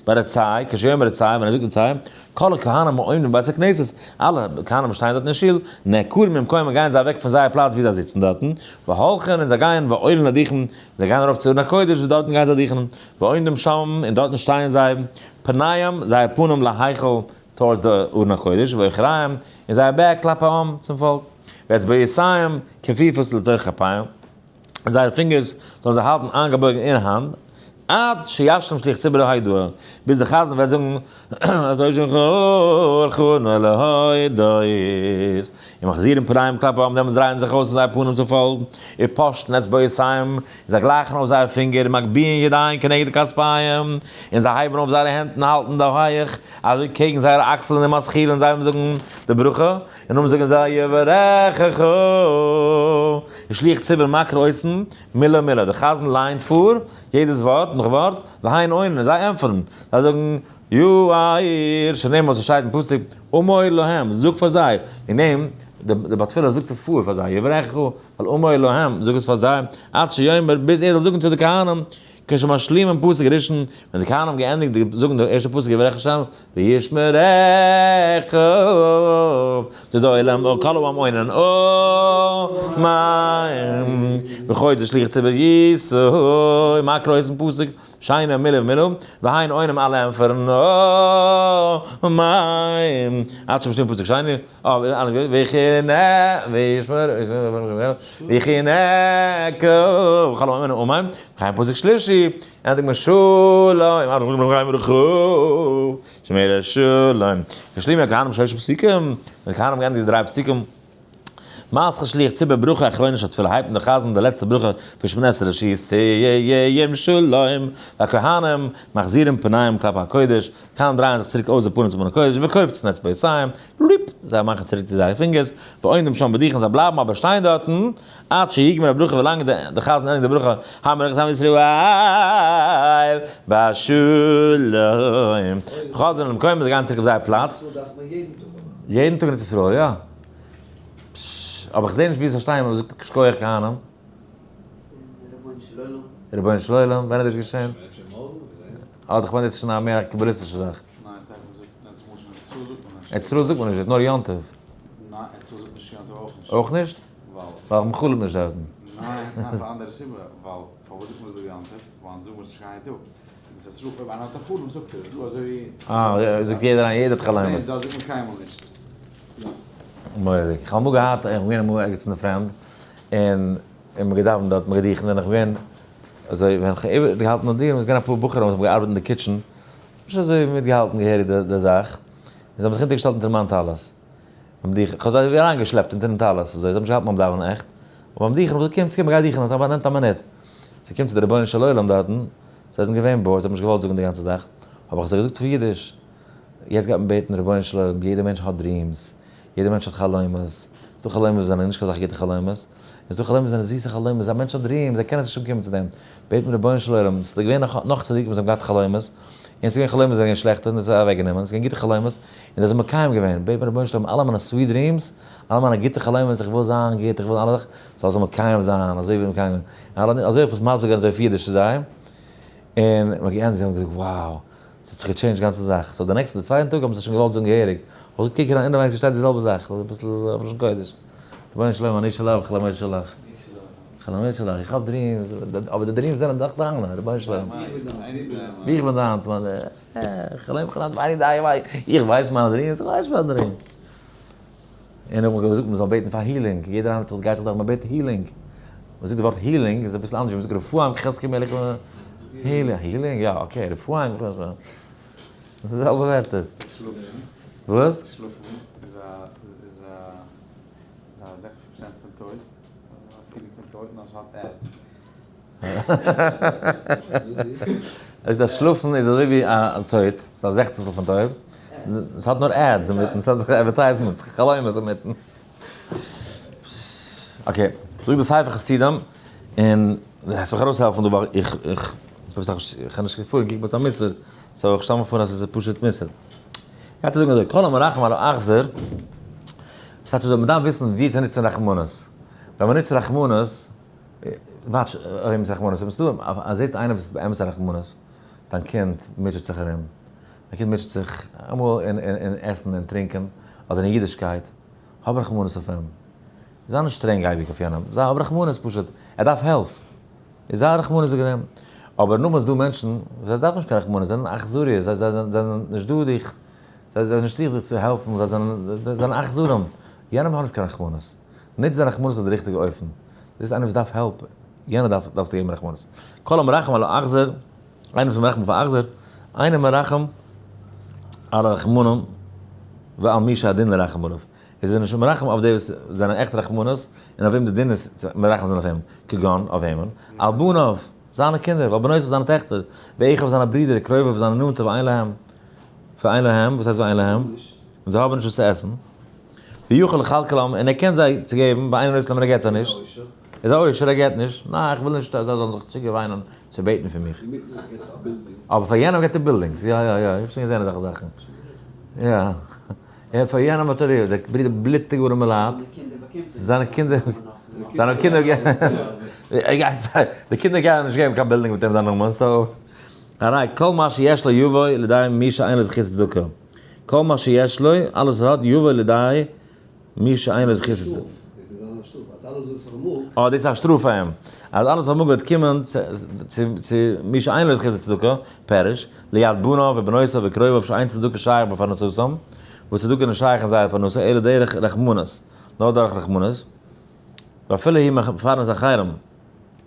ביי רצה, כשיאמר רצה, ווען ער זאגט רצה, כל הכהנים העומדים בבית הכנסת, אלע כהנים וואס שטייען דארט אין שול, נעקרים ממקומם גייען זיי אוועק פון זייער פלאץ וואו זיי זיצן דארטן, והולכין און זיי גייען ועולין לדוכן, זיי גייען ארויף צו ארון הקודש וואס דארטן גייען זיי דוכענען, ועומדים שם און דארטן שטייען זיי, פניהם, זייער פנים להיכל, towards די ארון הקודש, ואחוריהם, און זייער back כלפי העם, צום פאלק, ואצבעותיהם כפופות לתוך כפיהם. און זייערע פינגערס זאלן זיי האלטן איינגעבויגן אין האנט, עד שישלים שליח ציבור ההודאה, ביז דער חזן וועט זאגן, הקדוש ברוך הוא להודות, און מחזירים פניהם כלפי העם, דעמאלטס דרייען זיך אויס זייער פנים צום פאלק, ופושטין אצבעותיהם, און זיי גלייכן אויף זייער פינגער, ומגביהין ידיהם כנגד כתפיהם, און זיי הייבן אויף זייערע הענט און האלטן די הויך, אזוי קעגן זייערע אקסלען ומשחילין, זיי וועלן זאגן די ברכה, און נאכדעם זאגן זיי יברכך ושליח ציבור מקרא אותן מילה מילה, דער חזן לייענט פאר יעדעס ווארט נאך ווארט, והן עונין און זיי ענטפערן, זיי זאגן יאיר שנאמר וואס עס שטייט אין פסוק אמור להם, זאג פאר זיי, וועגן דעם דער בעל תפילה זאגט עס פאר פאר זיי, יברכך, ווייל אמור להם, זאג עס פאר זיי, עד שיאמר, ביז ער זאל זאגן צו די כהנים, כשמשלימים פסוק ראשון, ווען די כהנים האבן געענדיגט זאגן די ערשטע פסוק יברכך השם וישמרך, זאגט דער עולם כל העם עונין אמן, וחוזר שליח ציבור ישא מקרא אויסן פסוק שיינע מילה ומילה, והן עונים אלע ענטפערן אמן, עד שמשלימים פסוק שני, ויחנקו, וכל העם עונין אמן, וכן פסוק שלישי, ענדיגט מען שלום, שמירת שלום, השלימו הכהנים שלשה פסוקים, די כהנים האבן געענדיגט די דריי פסוקים, מתחיל שליח ציבור ברכה אחרונה של תפילה, הייבט אן דער חזן די לעצטע ברכה פון שמונה עשרה שיהיה שלום, והכהנים מחזירים פניהם כלפי הקודש, די כהנים דרייען זיך צוריק אויס די פנים צום ארון הקודש, וקופצין אצבעותיהם, ליפ, זיי מאכן צוריק צו זייערע פינגערס, ועומדים שם בדוכן, זיי בלייבן אבער שטיין דארטן, עד שיגמור הברכה ווילאנג די חזן ענדיגט די ברכה המברך את עם ישראל בשלום חוזרים למקומם זיי גייען צוריק אויף זייער פלאץ. יעדן טאג אין ארץ ישראל יא. אבער איך זעה נישט ווי עס זאל שטיין ווען מ'זאגט שכוח כהנים. רבונו של עולם ווען איז דאס געשען? אדער כ'מיין דאס איז שוין א מער א קבליסטישע זאך. ארץ ישראל זאגט מען נישט, נאר יום טוב. אויך נישט? ווייל מען חלומ'ט נישט דארטן. ניין, ניין, ס'איז א אנדערע סיבה, ווייל פארוואס זאגט מען עס דא יום טוב? ווייל אונז זאגן מיר עס נישט קיין איין טאג. אין ארץ ישראל אויב איינער האט א חלום זאגט ער עס, דא אזוי ווי. אה, זאגט יעדער איינער, יעדער האט חלומות. ניין, דא זאגט מען קיינמאל נישט. מורא'דיג. איך האב אמאל געהאט, איך בין געווען אמאל ערגעץ אין די פרעמד, און און מ'האט געדאווענט דארט, מ'האט געדוכנט, און איך בין געווען אזוי, ווען איך האב געהאלטן אויף די, איז געווען אפאר בחורים וואס האבן געארבעט אין די kitchen, נישט אזוי מיטגעהאלטן געהעריג די זאך, און זיי האבן זיך אונטערגעשטעלט אונטער מיין טלית. ביים דוכן, כ'האב זיי ווי אריינגעשלעפט אונטערן טלית, אזוי, זיי האבן נישט געהאלטן ביים דאווענען עכט, אבער ביים דוכן האב איך געזאגט קום, קום, מ'גייט דוכענען, ס'איז אבער נעמט א מינוט, ס'קומט צו די רבונו של עולם דארטן, זיי זענען געווען bored, זיי האבן נישט געוואלט זאגן די גאנצע זאך, האב איך זיי געזאגט אויף אידיש, יעצט גייט מען בעטן רבונו של עולם, יעדער מענטש האט dreams, יעדער מענטש האט חלומות, ס'איז דא חלומות וואס זענען נישט קיין סאך גוטע חלומות, און ס'איז דא חלומות וואס זענען זיסע חלומות, א מענטש האט dreams, ער קען עס נישט אנקומען צו דעם, בעט מען רבונו של עולם, ס'איז געווען נאך צדיקים וואס האבן געהאט חלומות, און ס'איז געווען חלומות וואס זענען געווען שלעכטע און דאס איז אוועקגענומען, ס'איז געווען גוטע חלומות, און דאס איז מקיים געווען, בעט מען רבונו של עולם אלע מיינע sweet dreams, אלע מיינע גוטע חלומות, איך וויל זיין גוט, איך וויל אלע זאכן, זאל זיך מקיים זיין, אזוי ווי מקיים געווען, אזוי האב איך עס מסביר געווען אזוי אויף אידיש צו זיי, און מ'האט געענדיגט, זיי האבן געזאגט wow, ס'האט זיך גע change ט די גאנצע זאך, so די נעקסטע, די צווייטן טאג האבן זיי שוין געוואלט זאגן געהעריג, איך האב געזאגט קוק אריין אינעווייניג ס'שטייט די זעלבע זאך, אביסל אויף לשון קודש, רבונו של עולם אני שלך חלומות שלך. חלומות שלך, איך האב dreams, אבער די dreams זענען דאך דיינע, רבונו של עולם. איך בין דיינס, מיין חלום חלום, איך ווייס מיינע dreams, איך ווייס מיינע dreams. און איך האב געזאגט מען זאל בעטן פאר healing, יעדער איינער וואס גייט זיך דורך, מען בעט healing. מ'זאגט די ווארט healing איז אביסל אנדערש ווי מ'זאגט רפואה עם חזקי מלך healing, יא okay, רפואה עם חזקי, ס'איז די זעלבע ווערטער. שלאפן. וואס? שלאפן איז א איז א איז א 60% פון טויט, א feeling פון טויט נאר ס'האט ads. איז דאס שלאפן איז אזוי ווי א טויט, ס'איז א זעכציגסטל פון טויט, ס'האט נאר ads אינמיטן, ס'האט זיך advertisements, חלומות אינמיטן. okay, זאגט די ספר חסידים, און וועסט מיך ארויסהעלפן דא ווייל איך איך איך האב נישט געפארן קוקט מיר אויס א מוסר, so איך שטעל מיך פאר אז עס איז פשוט מוסר. גייט ער זאגן אזוי, כל המרחם על האכזר, וואס טייטש אזוי, מ'דארף וויסן ווי צו נוצן רחמנות. ווען מ'נוצט רחמנות, watch ארום מיט רחמנות, אויב ס'דא אז זעסט איינער וואס איז באמת א רחמנות, דיין קינד מוטשעט זיך ארום, דיין קינד מוטשעט זיך אמאל אין עסן און טרינקען, אדער אין אידישקייט, האב רחמנות אויף אים, זיי נישט שטרענג אייביג אויף יענעם, זיי האב רחמנות פשוט, ער דארף העלפ, איז זיי רחמנות אויף אים, אבער נאכדעם איז דא מענטשן וואס זיי דארפן נישט קיין רחמנות, זיי זענען אכזריות, זיי זענען נישט דא דיך, זיי זענען נישט דא דיך צו העלפן, זיי זענען אכזרים, יענעם האט נישט קיין רחמנות. נוץ דיין רחמנות אויף די ריכטיגע אופן. דאס איז איינער וואס דארף help, יענער דארף דארפסטו געבן רחמנות. כל המרחם על האכזר, איינער וואס איז מרחם אויף א אכזר, אינו מרחם על הרחמנים ועל מי שהדין לרחם עליו. איז ער נישט מרחם אויף די וואס זענען עכט רחמנות, און אויף וועם די דין איז צו מרחם זיין אויף אים, כגון אויף וועמען? על בניו, זיינע קינדער, ועל בנותיו זיינע טעכטער, ואחיו זיינע ברידער, קרוביו זיינע נאנטע, ואין להם, ואין להם, וואס הייסט ואין להם? און זיי האבן נישט וואס צו עסן. ויוכל לכלכלם, און ער קען זיי צו געבן, ביי איינער אויסנעמען ער געט זיי נישט. איז א עושר ער געט נישט, ניין איך וויל נישט אז זיי זאלן זיך צוגעוויינען צו בעטן פון מיך. אבער פאר יענעם געט ער buildings, יא יא יא, איך האב שוין געזען אזעלכע זאכן. יא, יא פאר יענעם האט ער יא, דער ברודער בלוטיג ארעמע לייט, זיינע קינדער, זיינע קינדער ער גייט זיי, די קינדער גייען נישט געבן קיין בילדינג מיט אים זיין נאמען, so, הרי כל מה שיש לו יבוא לידי מי שאין לו זכות צדקה. כל מה שיש לו, אלעס וואס ער האט, יבוא לידי מי שאין לו זכות צדקה. אה, דאס איז א שטראף פאר אים. אז אלעס פארמאגט וועט קומען צו מי שאין לו זכות לצדקה, פירוש, ליד בניו ובנותיו וקרוביו שאין צדקה שייך בפרנסתם, וואס צדקה איז נישט שייך אין זייער פרנסה, אלא דרך רחמנות, נאר דורך רחמנות, ואפילו הוא מפרנס אחרים.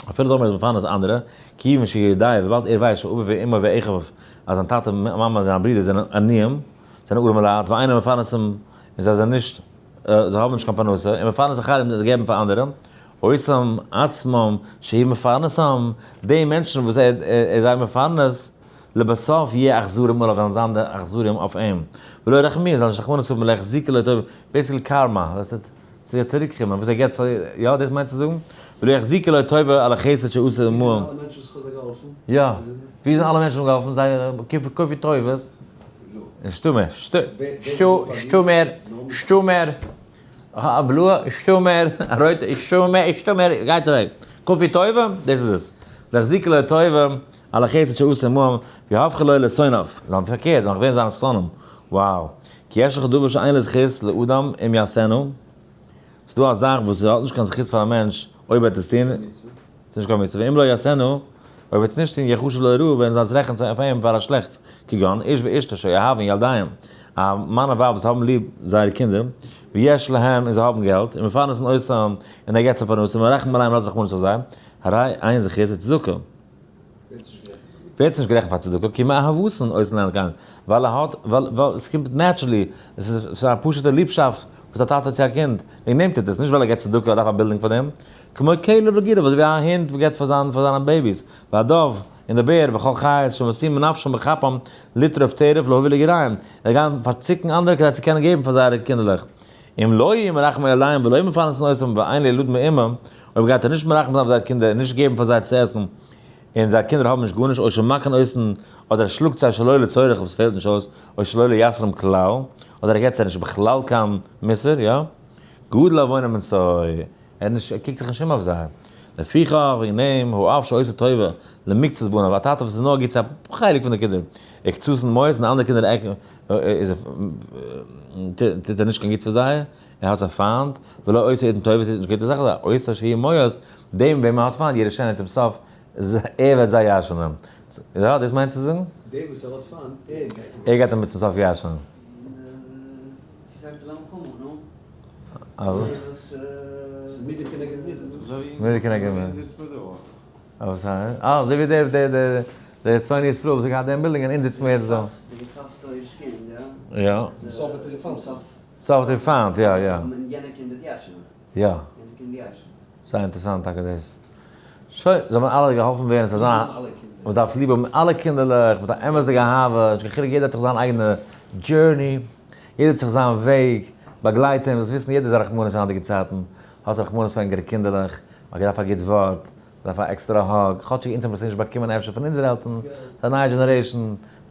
אפילו טאמער איז מפרנס אנדערע, כיוון שיודע, וויבאלד ער ווייסט שאביו ואמו ואחיו אז זיין טאטע, מאמע און זיינע ברידער זענען עניים, זענען ארעמע לייט, ואינם מפרנסים, און זיי זענען נישט, זיי האבן נישט קיין פרנסה, און מפרנס אחרים זיי געבן פאר אנדערע, אותם עצמם שהוא מפרנסם, די מענטשן וואס ער איז זיי מפרנס, לבסוף יהיה אכזרים עליו וועלן זיין די אכזרים אויף אים, ולא ירחמו, זיי וועלן נישט רחמנות האבן, ולא יחזיקו לו טובה, basically karma, דאס איז. ס'וועט צוריק קומען וואס ער געבט פאר, יא דאס מיינט צו זאגן? ולא יחזיקו לו טובה על החסד שעשה עמהם. ווי זענען אלע מענטשן וואס האט זיי געהאלפן? יא, ווי זענען אלע מענטשן וואס האבן געהאלפן? זיי כפוי טובות. נישטא מער, שטא מער, שטא מער, א בלויע, שטא מער, א רויטע, שטא מער, שטא מער, גייטס אוועק. כפוי טובה, דאס איז עס. ולא יחזיקו לו טובה על החסד שעשה עמהם, ויהפכו לו לשונאיו. זיי פארקערט, זיי ווערן זיינע שונאים. Wow. כי יש לך דבר שאין לו זכות לאדם אם יעשנו, ס'דא א זאך וואס האט נישט קיין זכות פאר א מענטש אויב ער וועט עס טון, ס'איז נישט קיין מצוה, ואם לא יעשנו, אויב ער וועט עס נישט טון, יחשב לו לרעה, וועלן זיי עס רעכענען פאר אים פאר א שלעכטס, כגון, איש ואשתו שאוהבין ילדיהם, א מאן און ווייב וואס האבן ליב זייערע קינדער, ויש להם, און זיי האבן געלט, ומפרנסין אותם, און ער געבט זיי פרנסה, ומרחמים עליהם, און האט רחמנות אויף זיי, הרי אין זכות לצדקה. ווערט נישט גערעכנט פאר צדקה, כי מאהבתן עושין להן כן, ווייל ער האט, ווייל עס קומט naturally, עס איז א פשוט'ע ליבשאפט וואס א טאטע האט צו א קינד, וועגן דעם טוט עס, נישט ווייל ער געבט צדקה אדער דארף א בילדינג פאר דעם, כמו כלב לגיריו, אזוי ווי א הונט וואס געבט פאר זיין פאר זיינע babies, והדוב, און דער בער, וכל חיות שמשים נפשם בכפם לטרוף טרף להביא לגיריהם, זיי גייען פארציקן אנדערע כדי צו קענען געבן פאר זייערע קינדערלעך. אם לא יהיה מרחם עליהם ולא מפרנסין אותם ואין לילדים מאמם, אויב גייט ער נישט מרחם זיין אויף זייערע קינדער און נישט געבן פאר זיי צו עסן, און זייער קינדער האבן נישט גארנישט, או שמכין אותן, אדער ער שלאגט זיי שלא לצורך וואס פעלט נישט אויס, או שלא לייסרם כלל, אדער ער געבט זיי נישט בכלל קיין מוסר, יא? גדול עוונם מנשוא, ער נישט, ער קוקט זיך נישט אום אויף זיי. לפיכך, וועגן דעם, האב שעושה טובה למקצת בניו, א טאטע וואס איז נאר גוט צו א חלק פון די קינדער, וקצתן מואס, און די אנדערע קינדער איז ער, טוט ער נישט קיין גוטס פאר זיי, ער האט זיי פיינט, ולא עושה איתן טובה, טוט נישט גוטע זאכן, עושה שהוא מואס, דעם וועם ער האט פיינט, ירשנו צום סוף, ער וועט זיי ירש'נען. יא, דאס מיינט צו זאגן? דער וואס ער האט פיינט, ער גייט אים ער גייט אים צום סוף ירש'נען. ס'איז מידה כנגד מידה. מידה כנגד מידה. אה, אזוי ווי דער דער דער דער שונא ישראל וואס האט געהאט דעם בילדינג און אונז זיצן מיר יעצט דא. יא. סוף האט ער פיינט, יא יא. יא. זייער אינטערעסאנט טאקע דאס. שוין, זאל מען אלע געהאלפן ווערן, ס'זאל זיין א, מען דארף ליב האבן אלע קינדערלעך מיט א אמת'דיגע אהבה, נישט קיין חילוק יעדער האט זיך זיין אייגענע journey, יעדער האט זיך זיין וועג, באגלייט אים, זאלסט וויסן יעדער איז א רחמנות אין היינטיגע צייטן, האסט רחמנות פאר ענקערע קינדערלעך, מען דארף א גוט ווארט, מען דארף א עקסטערע hug, כאטשיג אונז האבן עס נישט באקומען אפשר פון אונזערע עלטערן, ס'איז א נייע generation,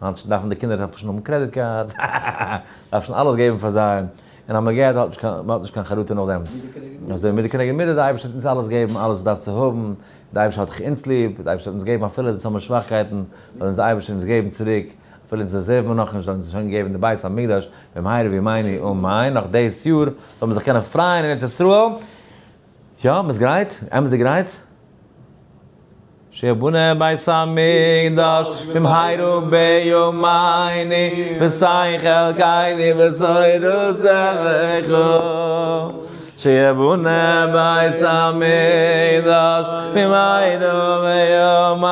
היינט דארפן די קינדער דארפן שוין האבן credit cards, דארף שוין אלעס געבן פאר זיי, און אז מען געט האט נישט קיין, מען האט נישט קיין חרטה נאכדעם. אזוי מידה כנגד מידה, די אייבערשטער האט אונז אלעס געבן, אלעס וואס דארף צו האבן, די אייבערשטער האט דאך אונז ליב, די אייבערשטער האט אונז געבן אפילו אונז האבן שוואכקייטן, זאל אונז די אייבערשטער אונז געבן צוריק, אפילו אונז deserve מיר נאכנישט, זאל אונז שוין געבן די בית המקדש, במהרה בימינו אמן, נאך דאס יאר זאל מען זיך קענען פרייען אין ארץ ישראל. יא, מען איז גרייט? אמת'דיג גרייט? שיבנה בית המקדש במהרה בימינו ותן חלקנו בתורתך שיבנה בית המקדש במהרה בימינו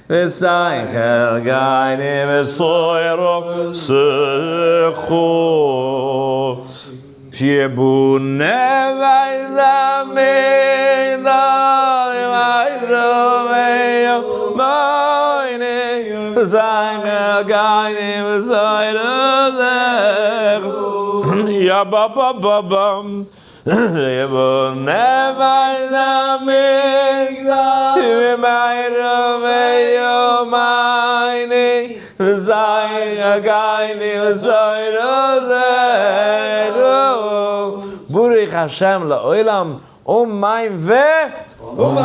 ותן חלקנו בתורתך שיבנה בית המקדש בימינו ותן חלקנו בתורתך יא בא בא בא באם שיבנה בית המקדש במהרה בימינו ותן חלקנו בתורתך ברוך השם לעולם אמן ואמן.